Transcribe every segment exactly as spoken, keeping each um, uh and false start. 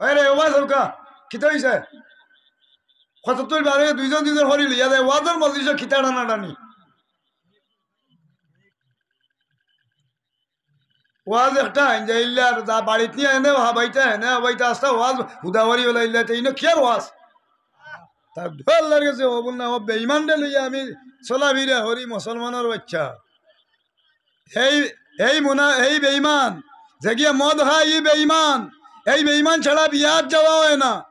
"আরে, ওবা সরকা, কিতা অইছে?" কত তুই বারে দুইজন দুইজন করি লইয়া যায়, ওয়াজর মজলিসো কিতা টানাটানি। ওয়াজ একটা আইন যায়, ইল্লা আর যা বাড়িত নিয়া এনে হাবাইতা, এনে হাবাইতা, আস্তা ওয়াজ হুদা করি ওলা ইল্লা, তে ইনো কিয়ার ওয়াজ? তার ডর লাগে যে, ও বল না, ও বেইমানরে লইয়া আমি চলাফিরা করি, মুসলমানর বাচ্চা। এই, এই মুনা-, এই বেইমান, যেগিয়ে মদ খায়, ই বেইমান। এই বেইমান ছাড়া বিয়াত যাওয়া অয় না।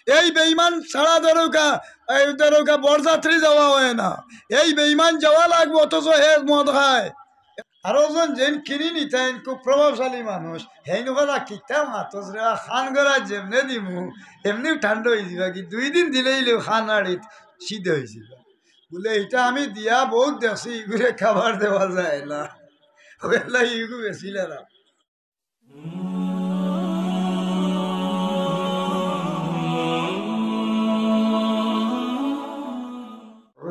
এই বেইমান ছাড়া ধরুকা, এই ধরুকা বরযাত্রী যাওয়া অয় না। এই বেইমান যাওয়া লাগবো, অথচ হে মদ খায়। আরো জন যেন কিনি নিতেন, খুব প্রভাবশালী মানুষ। হেইন করা কিতা মাতস রে, খান করা যেমনে দিমু, এমনি ঠান্ডা অই যিবা, কি দুই দিন দিলেই লো খান আড়িত সিদ্ধ অই যিবা। বলে, "ইটা আমি দিয়া বউত দেখছি, ইগুরে খাবার দেওয়া যায় না।" ওগুলা ইগু বেশি লড়া।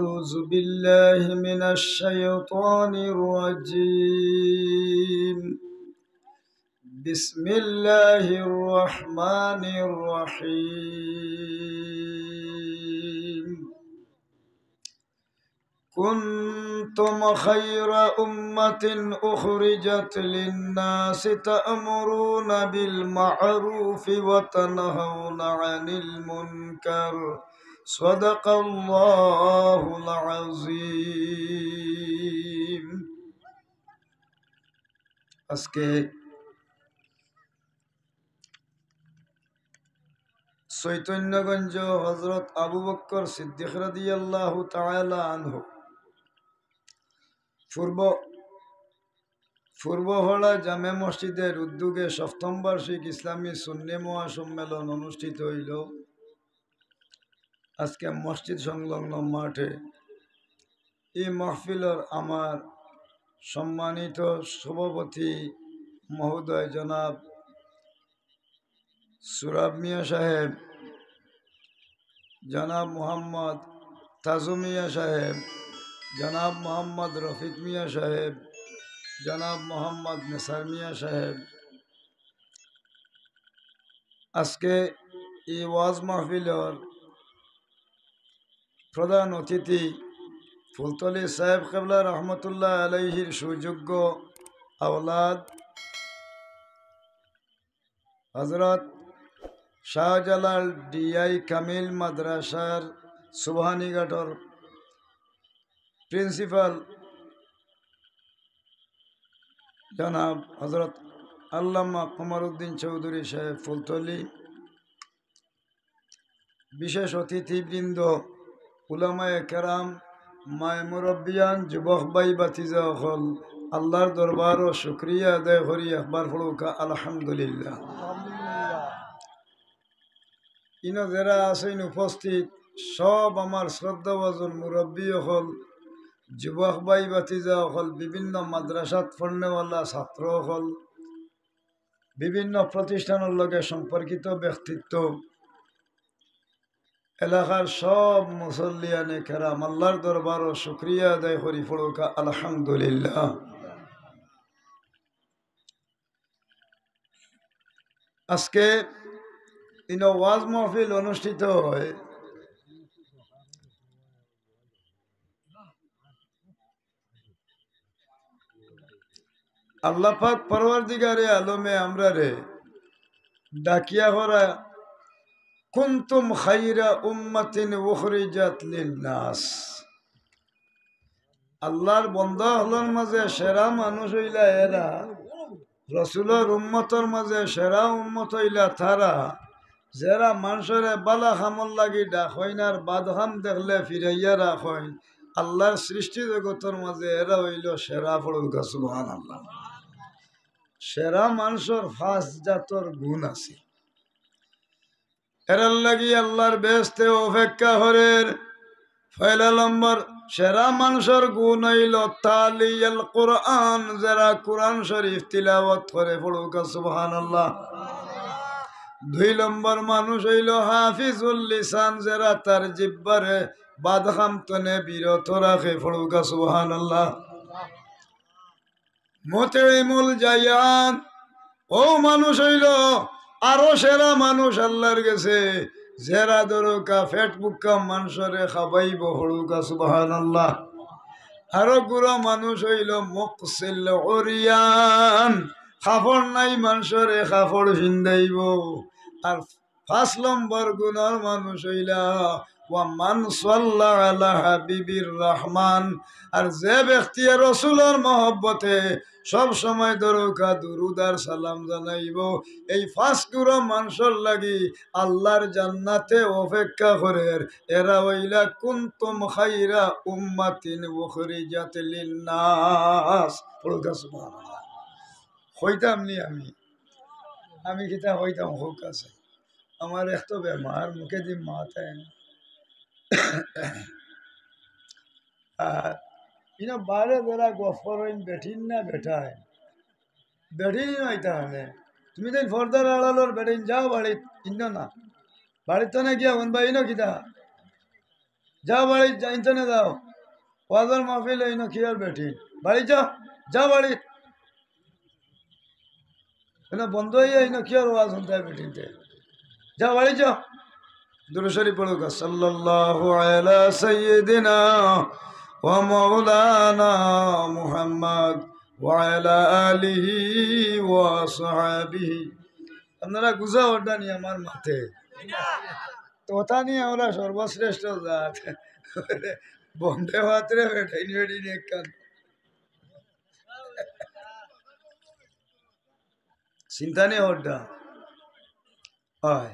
أعوذ بالله من الشيطان الرجيم. بسم الله الرحمن الرحيم. كنتم خير أمة أخرجت للناس تأمرون بالمعروف وتنهون عن المنكر. صدق الله العظيم. আজকে চৈতন্যগঞ্জ হযরত আবু বকর সিদ্দিক রাদিয়াল্লাহু তাআলা আনহু পূর্ব, পূর্ব হড়া জামে মসজিদের উদ্যোগে সপ্তম বার্ষিক ইসলামী সুন্নি মহাসম্মেলন অনুষ্ঠিত অইলো আজকে মসজিদ সংলগ্ন মাঠে। এই মাহফিলর আমার সম্মানিত সভাপতি মহোদয় জনাব সুরাব মিয়া সাহেব, জনাব মোহাম্মদ তাজু মিয়া সাহেব, জনাব মোহাম্মদ রফিক মিয়া সাহেব, জনাব মোহাম্মদ নেসার মিয়া সাহেব, আজকে এই ওয়াজ মাহফিলর প্রধান অতিথি ফুলতলি সাহেব কেবলা রহমতুল্লাহ আলাইহির সুযোগ্য আওলাদ হযরত শাহজালাল ডিআই কামিল মাদ্রাসার সুবহানীঘাটর প্রিন্সিপাল জনাব হযরত আল্লামা কমরউদ্দিন চৌধুরী সাহেব ফুলতলি, বিশেষ অতিথিবৃন্দ, উলামায়ে কেরাম, মায়ে মুরব্বিয়ান, যুবক ভাই ভাতিজা অকল, আল্লাহর দরবারো শুকরিয়া আদায় করি, একবার পড়ুকা আলহামদুলিল্লাহ। ইনো যেরা আছইন উপস্থিত, সব আমার শ্রদ্ধাভাজন মুরব্বি অকল, যুবক ভাই ভাতিজা অকল, বিভিন্ন মাদ্রাসাত পড়নেওয়ালা ছাত্র অকল, বিভিন্ন প্রতিষ্ঠানর লগে সম্পর্কিত ব্যক্তিত্ব, এলাকার সব মুসল্লিয়ানে কেরাম, আল্লাহর দরবারো শুকরিয়া আদায় করি, পড়ুকা আলহামদুলিল্লাহ। আজকে ইনো ওয়াজ মাহফিল অনুষ্ঠিত হয়। আল্লাহ পাক পরওয়ারদিগারে আলমে আমরারে ডাকিয়া করা, "কুনতুম খাইরা উম্মাতিন উখরিজাত লিন্নাস।" আল্লাহর বন্দা অকলর মাঝে সেরা মানুষ অইলা এরা, রসুলর উম্মতর মাঝে সেরা উম্মত অইলা তারা, যেরা মানষরে বালা কামর লাগি ডাকইন আর বাদ কাম দেখলে ফিরাইয়া রাখইন। আল্লাহর সৃষ্টি জগতর মাঝে এরা অইলো সেরা। পড়ুকা সুবহানাল্লাহ। সেরা মানষর পাঁচ জাতর গুণ আছে। এরার লাগি আল্লাহর বেহেস্তে অপেক্ষা করের। পয়লা নম্বর, সেরা মানষর গুণ অইলো তালিয়াল কোরআন, যেরা কোরআন শরীফ তিলাওয়াত করে। পড়ুকা সুবহানাল্লাহ। দুই নম্বর মানুষ অইলো হাফিজুল লিসান, যেরা তার জিব্বারে বাদ কাম তনে বিরত রাখে। পড়ুকা সুবহানাল্লাহ। মুতইমুল জাইয়ান, অউ মানুষ অইলো আরো সেরা মানুষ আল্লার গেছে, যেরা ধরউক্কা পেট ভুক্কা মানষরে খাবাইবো, পড়উক্কা সুবহানাল্লাহ। আরো গুড়া মানুষ অইলো মুকসিল উরিয়ান, কাপড় নাই মানষরে কাপড় ফিন্দাইবো। আর পাঁচ নম্বর গুণর মানুষ অইলা, ওয়া মান সাল্লা আলা হাবিবির রহমান, আর যে ব্যক্তিয়ে রসুলর মহব্বতে সব সময় ধরউক্কা দুরুদ আর সালাম জানাইবো, এই পাঁচ গুড়া মানষর লাগি আল্লার জান্নাতে অপেক্ষা করের। এরা অইলা কুনতুম খাইরা উম্মাতিন উখরিজাত লিন্নাস। পড়উক্কা সুবহানাল্লাহ। কইতাম নি আমি, আমি কিতা কইতাম, কউক্কা চাই। আমার এক তো বেমার, মুখেদি মাত আয় না। আর ইনো বারে যেরা গফ করইন, বেটিন না বেটাইন? বেটিন অইতা অনে। তুমি যেইন পর্দার আড়ালর বেটিন, যাও বাড়িত, ইনো না। বাড়িত তো না গিয়া, হুন বা ইনো কিতা? যাও বাড়িত, যা, ইনতনে যাও। ওয়াজর মাহফিল অইনো কিয়ার বেটিন? বাড়িত যাও, যাও বাড়িত। ইনো বন্ধ অইয়া ইনো কিয়ার ওয়াজ হুনতায় বেটিন্তে? যাও বাড়িত যাও। দুরুদ শরিফ পড়উক্কা। সাল্লাল্লাহু আলা সাইয়্যিদিনা ওয়া মাওলানা মুহাম্মদ ওয়া আলা আলিহি ওয়া সাহবিহি। আপনারা গুজা অড্ডা নি আমার মাতে। তো অতা নি আমরা সর্বশ্রেষ্ঠ জাত। বন্দে মাতরে বেটাইন বেটিন একখান। চিন্তা নি অড্ডা। অয়।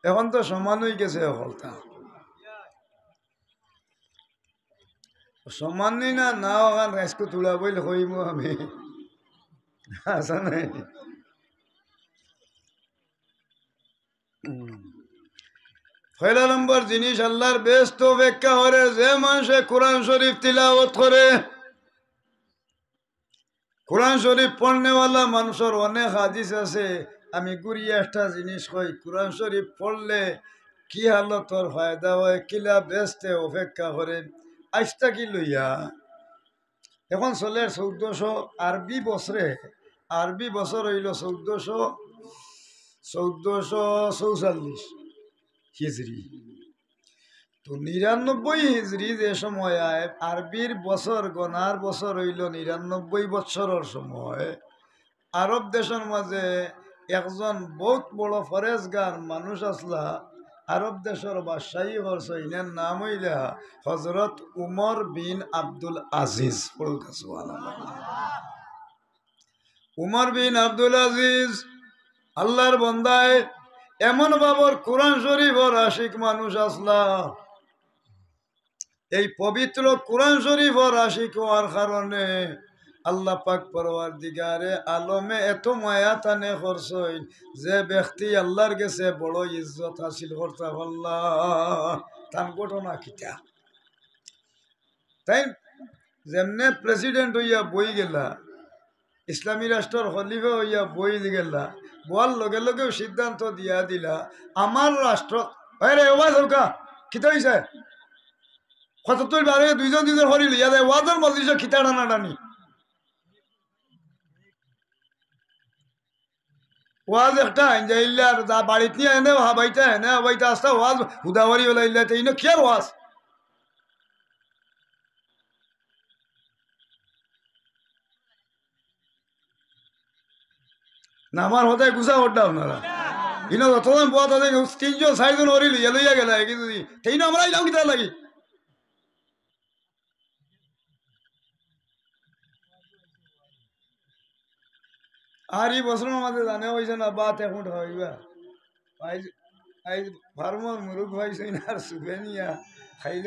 এখন তো সমান অইগেছে হকলতা। সমান নি না, না অখান রাইজকু তুলা বইল কইমু আমি। আছা নাই? হুম। পয়লা নম্বর জিনিস, আল্লার বেহেস্ত অপেক্ষা করে যে মানষে কোরআন শরিফ তিলাওয়াত করে। কোরআন শরিফ পড়নেওয়ালা মানষর অনেক হাদিস আছে। আমি ঘুরিয়া একটা জিনিস কই, কোরআন শরিফ পড়লে কি হালতর ফায়দা অয়, কিলা বেহেস্তে অপেক্ষা করে। আইজ থাকি লইয়া এখন চলের চৌদ্দশো আরবি বছরে, আরবি বছর অইলো চৌদ্দশো, চৌদ্দশো চৌচল্লিশ হিজরি। তো নিরানব্বই হিজরি যে সময় আয়, আরবির বছর, গনার বছর অইলো নিরানব্বই বছরর সময়। আরব দেশর মাঝে একজন বউত বড় পরেজগার মানুষ আছলা, আরব দেশর বাদশাহী করছইন, ইনার নাম অইলা হজরত উমর বিন আব্দুল আজিজ। পড়ুক্কা সুবহানাল্লাহ। উমর বিন আব্দুল আজিজ আল্লার বন্দায় এমন বাবর কোরআন শরিফর আশিক মানুষ আছলা। এই পবিত্র কোরআন শরিফর আশিক অওয়ার কারণে আল্লা পাক পরওয়ারদিগারে আলমে এত মায়া তানে করছইন, যে ব্যক্তি আল্লার গেছে বড় ইজ্জত হাসিল করতা পারলা। তান ঘটনা কিতা? তাইন যেমনে president অইয়া বই গেলা, ইসলামী রাষ্ট্রর খলিফা অইয়া বই গেলা, বওয়ার লগে লগেউ সিদ্ধান্ত দিয়া দিলা, আমার রাষ্ট্র, এরে, ওবা চউক্কা, কিতা অইছে? কত তুই বারে দুইজন দুইজন করি লইয়া যায়, ওয়াজর মজলিসো কিতা টানাটানি। ওয়াজ একটা আইন যায়, ইল্লা আর যা বাড়িত নিয়া এনে হাবাইতা, এনে হাবাইতা, আস্তা ওয়াজ হুদা করি ওলা ইল্লা, তে ইনো কিয়ার ওয়াজ? না, আমার হদায় গুছা করডা আপনারা। ইনো যতজন বওয়া তাদের তিনজন, চাইরজন করি লইয়া, লইয়া গেলা, এগিয়ে যদি, তে ইনো আমরা ইলাম কিতার লাগি? আর ই বছরর মাঝে জানে অইছে না, ভাত এখন খাওয়াইবা। আইজ, আইজ ফার্মর মুরগ খাওয়াইছে না, আর সুপে নিয়া খাইল।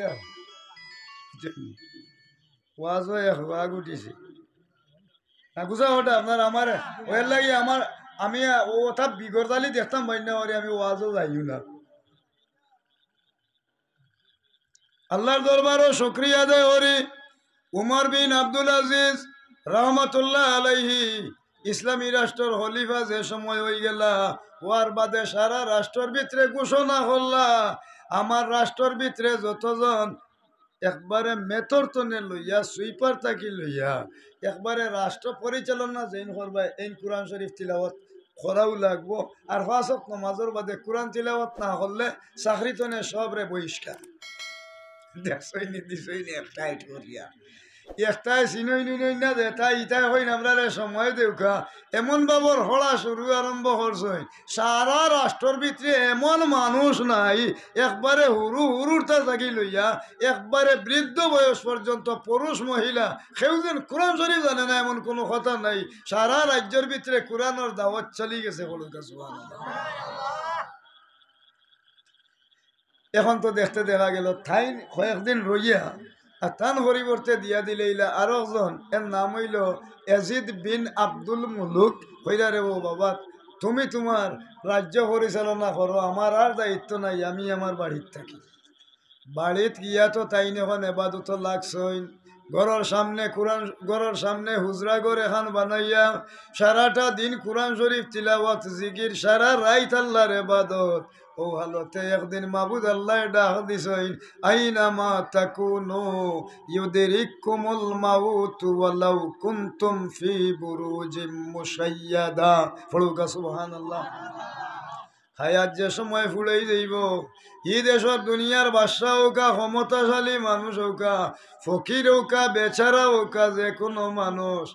ওয়াজও এক ভাগ উঠিছে। না, গুছা করডা আপনার আমার, ওর লাগি আমার, আমি ও তা বিগরজালি দেখতাম পাই না, ওরে আমি ওয়াজও যাইও না। আল্লার দরবারো শুকরিয়া আদায় করি, উমর বিন আব্দুল আজিজ রহমতুল্লাহ আলাইহি ইসলামী রাষ্ট্রর খলিফা যে সময় অইগেলা, অওয়ার বাদে সারা রাষ্ট্রর ভিতরে ঘোষণা করলা, আমার রাষ্ট্রর ভিতরে যতজন একবারে মেতর তনে লইয়া, সুইপার থাকি লইয়া, একবারে রাষ্ট্র পরিচালনা যেইন করবা, এইন কোরআন শরিফ তিলাওয়াত করাও লাগবো। আর পাঁচ ওয়াক্ত নমাজর বাদে কুরআন তিলাওয়াত না করলে চাকরি তনে সবরে বহিষ্কার। দেখছইন নি, দিছইন নি এক টাইট করিয়া। একটায় চিনইন নি, নইন না যে, তাই ইতায় কইন আমরারে সময় দেউক্কা। এমন বাবর হড়া শুরু আরম্ভ করছইন। সারা রাষ্ট্রর ভিতরে এমন মানুষ নাই, একবারে হুরু হুরুর তা থাকি লইয়া, একবারে বৃদ্ধ বয়স পর্যন্ত পুরুষ মহিলা, কেউ যেন কুরআন শরীফ জানে না এমন কোনো কথা নাই। সারা রাজ্যর ভিতরে কুরআনর দাওয়াত চলি গেছে, বলুক্কা সুবহানাল্লাহ। এখন তো দেখতে দেখা গেল, তাইন কয়েকদিন রইয়া আর তান পরিবর্তে দিয়া দিলাইলা আরো একজন, এর নাম অইলো এজিদ বিন আব্দুল মুলুক। কইলা, "রে ও বাবা, তুমি তুমার রাজ্য পরিচালনা করো, আমার আর দায়িত্ব নাই, আমি আমার বাড়িত থাকি।" বাড়িত গিয়া তো তাইন এখন এবাদতো লাগছইন। ঘরর সামনে কুরআন, ঘরর সামনে হুজরা ঘর এখান বানাইয়া সারাটা দিন কুরআন শরীফ তিলাওয়াত, জিকির, সারা রাইত আল্লাহর এবাদত। অউ হালতে একদিন মাবুদ আল্লায় ডাক দিছইন, "আইনামা তাকুনু ইউদরিককুমুল মাউতু ওয়ালাউ কুনতুম ফি বুরুজিম মুশাইয়াদা।" পড়ুক্কা সুবহানাল্লাহ। হায়াত যে সময় ফুরাই যাইবো, ই দেশর দুনিয়ার বাদশা অউক্কা, ক্ষমতাশালী মানুষ অউক্কা, ফকির অউক্কা, বেচারা অউক্কা, যে কোনো মানুষ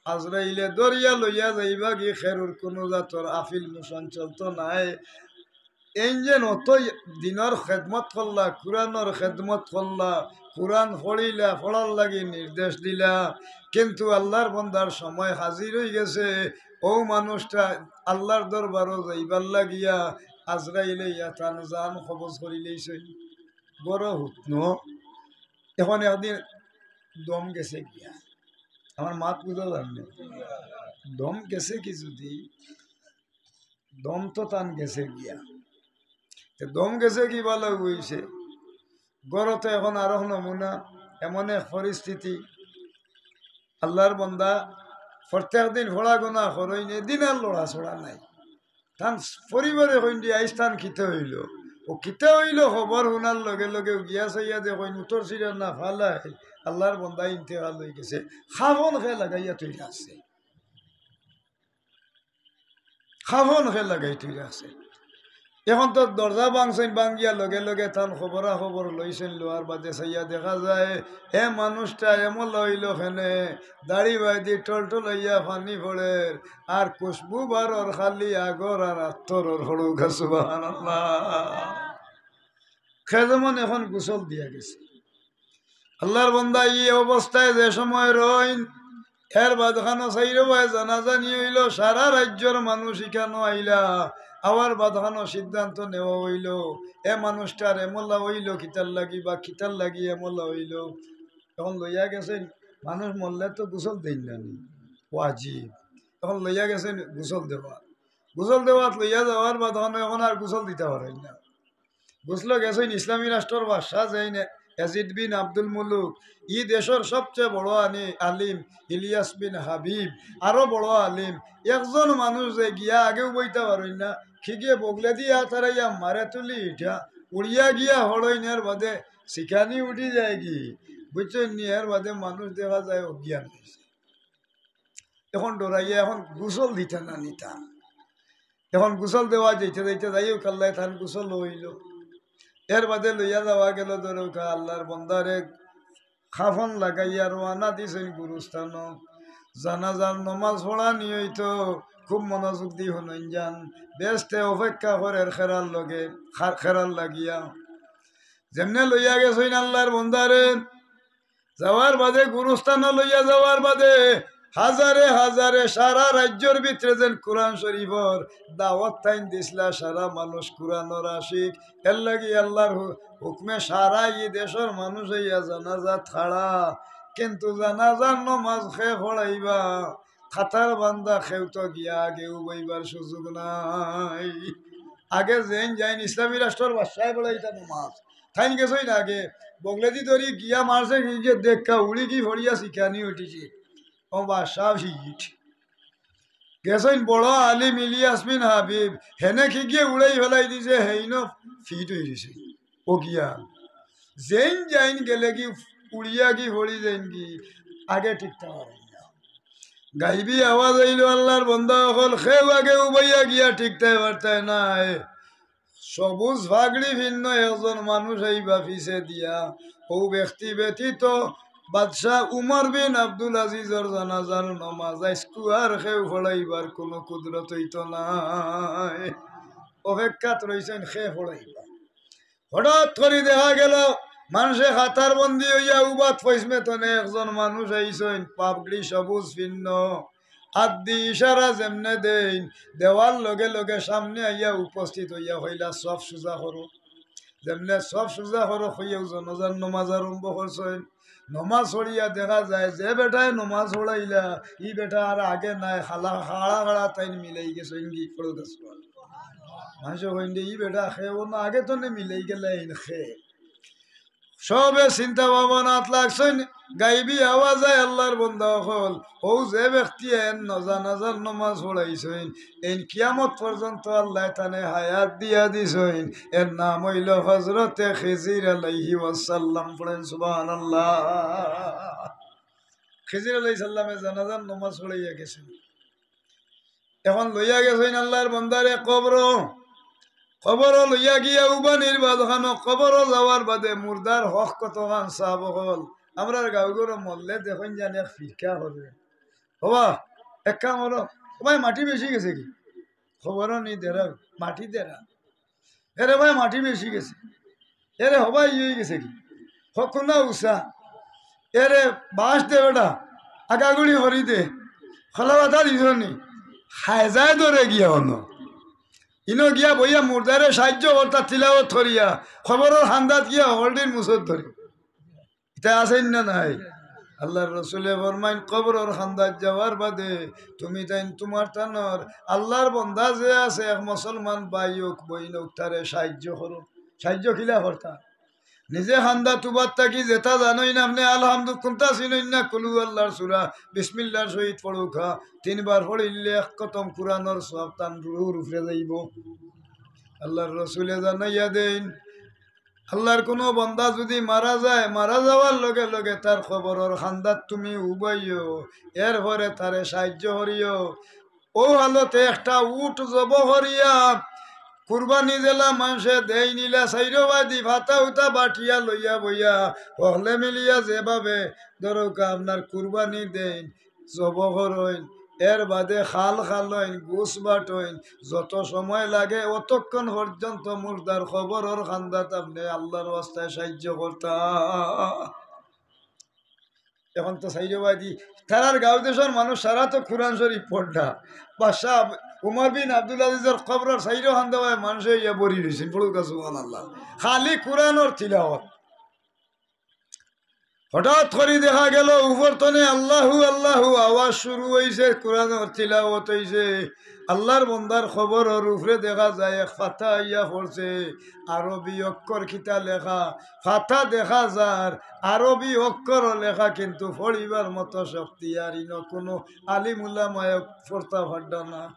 আজরাইলে ধরিয়া লইয়া যাইবাগি, কেউর কোনো জাতর আপিল মোশন চলতো নায়। এইন যেন অতই দিনর খেদমত করলা, কুরআনর খেদমত করলা, কুরআন পড়িলা, পড়ার লাগি নির্দেশ দিলা, কিন্তু আল্লাহর বন্দার সময় হাজির অইগেছে। অউ মানুষটা আল্লাহর দরবারো যাইবার লাগিয়া আজরাইলে আইয়া তান জান কবজ করিলাইছইন। বড় হুতনো। এখন একদিন দম গেছে গিয়া, আমার মাত বুঝা যার নি? দম গেছে কি যদি, দম তো তান গেছে গিয়া। তে দম গেছে কি ভালা অইছে? ঘরো তো এখন আরো নমুনা, এমন এক পরিস্থিতি। আল্লাহর বন্দা প্রত্যেক দিন পড়া গোনা করইন, এদিন আর লড়াচড়া নাই। তান পরিবারে কইন দি, "আইজ তান কিতা অইলো?" অউ কিতা অইলো খবর হুনার লগে লগে গিয়া চাইয়া দেখইন, উত্তর ছিড়া না ফালাই, আল্লাহর বন্দা ইন্তেকাল অইগেছে। কাফন কে লাগাইয়া থইয়া আছে। কাফন কে লাগাই থইয়া আছে। এখন তো দরজা ভাঙছইন, ভাঙিয়া লগে লগে তান খবরা খবর লইছইন, লওয়ার বাদে চাইয়া দেখা যায়, হে মানুষটা এমলা অইলো কেনে, দাড়ি বায়দি টলটলাইয়া পানি পড়ের, আর খুশবু বারর খালি আগর আর আত্তরর। পড়ুক্কা সুবহানাল্লাহ। কে যেমন এখন গোসল দিয়া গেছে। আল্লাহর বন্দা ই অবস্থায় যে সময় রইন, এর বাদখানো চাইরোবায় জানাজানি অইলো, সারা রাজ্যর মানুষ ইখানো আইলা, আবার বাদখানো সিদ্ধান্ত নেওয়া অইলো, এ মানুষটার এমলা অইলো কিতার লাগি বা কিতার লাগি এমলা অইলো। এখন লইয়া গেছইন, মানুষ মরলে তো গোসল দেইন না নি, ওয়াজিব। এখন লইয়া গেছইন গোসল দেওয়া, গোসল দেওয়াত লইয়া যাওয়ার বাদখানো এখন আর গোসল দিতা পারইন না। গোসলো গেছইন ইসলামী রাষ্ট্রর বাদশা যেইন এজিদ বিন আব্দুল মুলুক, ই দেশর সবচেয়ে বড় আনি-, আলিম ইলিয়াস বিন হাবিব, আরো বড় আলিম। একজন মানুষ যে গিয়া আগেউ বইতা পারইন না, খিগে বগলেদি আত হারাইয়া মারে তুলি ইটা, উড়িয়া গিয়া হড়ইন, এর বাদে শিখানি উঠি যায়গি, বুঝছইন নি? এর বাদে মানুষ দেখা যায় অজ্ঞান অইছে। এখন ডরাইয়া এখন গোসল দিতা না নিতা। এখন গোসল দেওয়া যাইতে যাইতে যাইও কাল্লায় তান গোসল অইলো। এর বাদে লইয়া যাওয়া গেলো, ধরো কা আল্লাহর বন্দারে কাফন লাগাইয়া রওয়ানা দিছইন গুরুস্থানো। জানাজার নমাজ পড়ানি অইতো, খুব মনোযোগ দি হুনইন যান। বেহেস্তে অপেক্ষা করের খেরার লগে, খা-, খেরার লাগিয়া। যেমনে লইয়া গেছইন আল্লাহর বন্দারে, যাওয়ার বাদে গুরুস্থানো লইয়া যাওয়ার বাদে হাজারে হাজারে সারা রাজ্যর ভিতরে যেন কুরআন শরীফর দাওয়াত তাইন দিছলা, সারা মানুষ কুরআনর আশিক। এর লাগি আল্লাহর হু-, হুকমে সারা ই দেশর মানুষ অইয়া জানাজাত খাড়া, কিন্তু জানাজার নমাজ কে পড়াইবা? কাতার বান্দা কেউ তো গিয়া আগেউ বইবার সুযোগ নাই। আগে যেইন যাইন ইসলামী রাষ্ট্রর বাদশায় পড়াইতা নমাজ, তাইন গেছইন আগে, বগলেদি ধরি গিয়া মারছে, গিয়া দেখা উড়ি গি ফড়িয়া শিখানি উঠিছে। ও বাদশা ফিট। গেছইন বড় আলিম ইলিয়াস বিন হাবিব, হেনে খিগে উড়াই ফালাই দিছে, হেইন ফিট অইগেছে। অজ্ঞান। যেইন যাইন গেলেগি উড়িয়া গি ফড়ি যাইন গি, আগে টিকতা পারইন না। গাইবি আওয়াজ আইলো, আল্লাহর বন্দা অকল, কেউ আগে উবাইয়া গিয়া টিকতায় পারতায় নায়। সবুজ পাগড়ি ফিন্দ একজন মানুষ আইবা পিছে দিয়া, অউ ব্যক্তি ব্যতীত বাদশাহ উমর বিন আব্দুল আজিজর জানাজার নমাজ আইজকু আর কেউ পড়াইবার কুনু কুদরত অইতো নায়। অপেক্ষাত রইছইন কে পড়াইবা। হঠাৎ করি দেখা গেল, মানষে কাতারবন্দি অইয়া উবাত পইছমে তনে একজন মানুষ আইছইন, পাগড়ি সবুজ ফিন্দ, আত দি ইশারা যেমনে দেইন, দেওয়ার লগে লগে সামনে আইয়া উপস্থিত অইয়া কইলা, "সফ সুজা করো।" যেমনে সফ সুজা করো কইয়াউ জানাজার নমাজ আরম্ভ করছইন। নমাজ পড়িয়া দেখা যায় যে বেটায় নমাজ পড়াইলা, ই বেটা আর আগে নাই, খালা খাড়া খাড়া তাইন মিলাই গেছইন গি। পড়ো গেছো। মানষে কইন দে, "ই বেটা কে, অউ না আগে তনে মিলাই গেলা, ইন কে।" সবে চিন্তা ভাবনাত লাগছইন, গাইবি আওয়াজ আয়, "আল্লাহর বন্দা অকল, অউ যে ব্যক্তি এন জানাজার নমাজ পড়াইছইন, এইন কিয়ামত পর্যন্ত আল্লায় তানে হায়াত দিয়া দিছইন, এর নাম অইলো হজরতে খিজির আলাইহি ওয়াসাল্লাম।" পড়েন সুবহানাল্লাহ। খিজির আলাইহিস সালামে জানাজার নমাজ পড়াইয়া গেছইন। এখন লইয়া গেছইন আল্লাহর বন্দারে কবরো। কবরো লইয়া গিয়া উবানির বাদ খানো কবরো যাওয়ার বাদে মুর্দার হক কতখান সাব অকল। আমরার গাঁও ঘরো মরলে দেখইন জানি এক ফিরকা করে। "হবা, এক কাম করো, ও ভাই, মাটি বেশি গেছে কি?" কবরো নি দেরা, মাটি দেরা। "এরে ভাই, মাটি বেশি গেছে।" "এরে হবা, ই অই গেছে কি?" "হক না উষা।" "এরে বাঁশ দে বেটা, আগাগুড়ি করি দে, খোলা বাতা দিছ নি?" হায় যায় ধরে গিয়া অনো। ইনো গিয়া বইয়া মুর্দারে সাহায্য করতা তিলাওত করিয়া, কবরর কান্দাত গিয়া হকলটির মুসত ধরি। ইতা আছইন না নাই? আল্লাহর রসুলে ফরমাইন, কবরর কান্দাত যাওয়ার বাদে তুমি তাইন তুমার তানর আল্লাহর বন্দা যে আছে, এক মুসলমান ভাই অউক, বইন অউক, তারে সাহায্য করো। সাহায্য কিলা করতা? নিজে কান্দাত উবাত থাকি যেতা জানইন আপনে, আলহামদু কুন্তা চিনইন না, কুলু আল্লাহর সূরা, বিসমিল্লাহর সহিত পড়উক্কা। তিনবার পড়িলে এক খতম কুরআনর সওয়াব তান রুহুর উপরে যাইবো। আল্লাহর রসুলে জানাইয়া দেইন, আল্লাহর কুনু বন্দা যুদি মারা যায়, মারা যাওয়ার লগে লগে তার কবরর কান্দাত তুমি উবাইও, এরপরে তারে সাহায্য করিও। অউ হালতে একটা উট জবো করিয়া কুরবানি যেলা মানষে দেইন ইলা চাইরোবায়দি ফাতা উতা বাটিয়া লইয়া বইয়া হকলে মিলিয়া যেভাবে ধরউক্কা আপনার কুরবানি দেইন, জবো করইন, এর বাদে খাল খালইন, গুস বাটইন, যত সময় লাগে অতক্ষণ পর্যন্ত মুর্দার কবরর কান্দাত আপনে আল্লাহর ওয়াস্তায় সাহায্য করতা। এখন তো চাইরোবায়দি, তারার গাঁও দেশর মানুষ সারা তো কুরআন শরীফ পড়রা। বাদশাহ উমর বিন আব্দুল আজিজর কবরর চাইরো কান্দাবায় মানষে ইয়া ভরি রইছইন, পড়উক্কা সুবহানাল্লাহ। খালি কুরআনর তিলাওয়াত। হঠাৎ করি দেখা গেল উপর তনে আল্লাহু আল্লাহু আওয়াজ শুরু অইছে, কুরআনর তিলাওয়াত অইছে। আল্লাহর বন্দার কবরর উপরে দেখা যায় এক ফাতা আইয়া পড়ছে, আরবি অক্ষর কিতা লেখা, ফাতা দেখা যার আরবি অক্ষরও লেখা, কিন্তু পড়িবার মতো শক্তি আর ইনো কুনু আলিম উলামায় পড়তা পাররা না।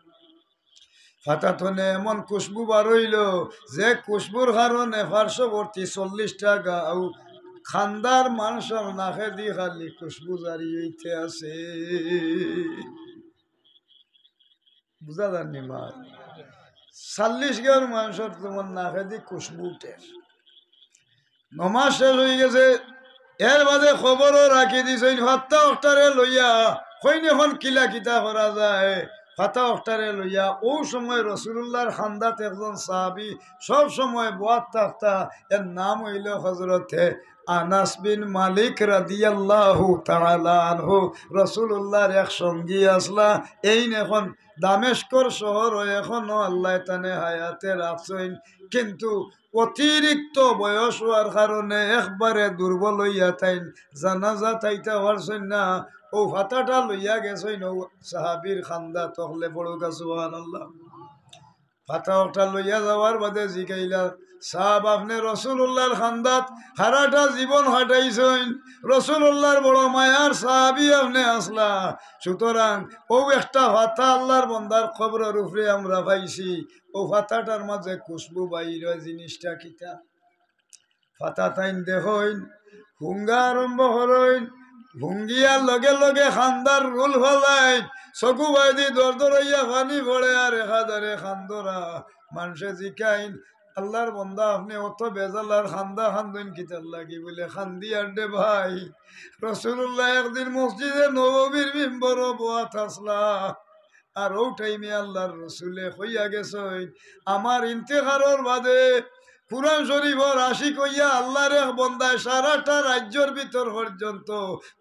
ফাতা তনে এমন খুশবু বারইলো, যে খুশবুর কারণে পার্শ্ববর্তী চল্লিশটা গাঁও কান্দার মানষর নাকেদি খালি খুশবু জারি অইতে আছে। বুঝা যার নি মাত? চল্লিশ গাঁওর মানষর তুমার নাকেদি খুশবু উঠের। নমাজ শেষ অইগেছে, এর বাদে কবরো রাখি দিছইন, ফাতা অকটারে লইয়া, কইন এখন কিলা কিতা করা যায়, ফাতা অকটারে লইয়া। অউ সময় রসুলুল্লাহর কান্দাত একজন সাহাবী সব সময় বওয়াত থাকতা, এর নাম অইলো হজরতে আনাস বিন মালিক রাদিয়াল্লাহু তাআলা আনহু। রসুলুল্লাহর এক সঙ্গী আছলা, এইন এখন দামেস্কর শহরো এখনো আল্লায় তানে হায়াতে রাখছইন, কিন্তু অতিরিক্ত বয়স অওয়ার কারণে একবারে দুর্বল অইয়া তাইন জানাজাত আইতা পারছইন না। অউ ফাতাটা লইয়া গেছইন অউ সাহাবীর কান্দাত, হকলে পড়উক্কা সুবহানাল্লাহ। ফাতা অকটা লইয়া যাওয়ার বাদে জিকাইলা, "সাব, আপনে রসুলুল্লাহর কান্দাত সারাটা জীবন কাটাইছইন, রসুলুল্লাহর বড় মায়ার সাহাবী আপনে আছলা, সুতরাং অউ একটা ফাতা আল্লাহর বন্দার কবরর উপরে আমরা পাইছি, অউ ফাতাটার মাঝে খুশবু বাইর অয়, জিনিসটা কিতা?" ফাতা তাইন দেখইন, হুঙ্গা আরম্ভ করইন, হুঙ্গিয়ার লগে লগে খান্দার রুল ফালাইন, চকু বায়দি দর দর অইয়া পানি পড়ে আর একাধারে খান্দরা। মানষে জিকাইন, "আল্লার বন্দা, আপনে অত বেজালার খান্দা খান্দইন কিতার লাগি?" বুলে, "খান্দিয়ার রে ভাই, রসুলুল্লাহ একদিন মসজিদে নববীর মিম্বরো বওয়াত আছলা, আর অউ টাইমে আল্লার রসুলে কইয়া গেছইন, আমার ইন্তেকালর বাদে কুরআন শরীফর আশিক অইয়া আল্লার এক বন্দায় সারাটা রাইজ্যর ভিতর পর্যন্ত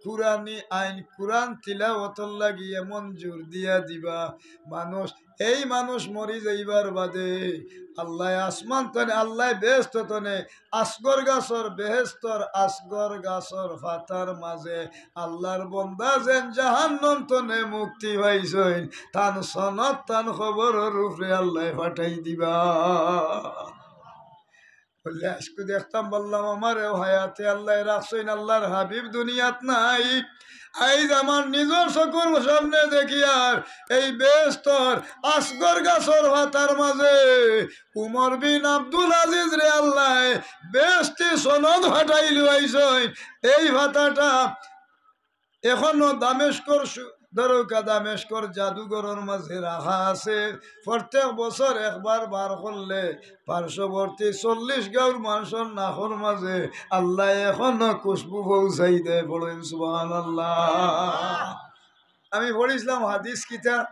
কুরআনি আইন, কুরআন তিলাওয়াতর লাগি এমন জোর দিয়া দিবা, মানুষ, এই মানুষ মরি যাইবার বাদে আল্লায় আসমান তনে, আল্লায় বেহেস্ত তনে, আসগর গাছর, বেহেস্তর আসগর গাছর পাতার মাঝে আল্লার বন্দা যেন জাহান্নাম তনে মুক্তি পাইছইন, তান সনদ তান কবরর উপরে আল্লায় পাঠাই দিবা।" বুলে, আইজকু দেখতাম পারলাম, আমারেও হায়াতে আল্লায় রাখছইন, আল্লার হাবিব দুনিয়াত নাই। আইজ আমার নিজর চকুর সামনে দেখিয়ার এই বেহেস্তর আসগর গাছর পাতার মাঝে উমর বিন আব্দুল আজিজরে আল্লায় বেহেস্তি সনদ পাঠাইল আইছইন। এই পাতাটা এখনো দামেস্কর সু-, দরকা দামেস্কর জাদুঘরর মাঝে রাখা আছে। প্রত্যেক বছর একবার বার করলে পার্শ্ববর্তী চল্লিশ গাঁওর মানষর নাকর মাঝে আল্লায় এখনো খুশবু পৌঁছাই দেয়। পড়ইন সুবহানাল্লাহ। আমি পড়ছিলাম হাদিস কিতা,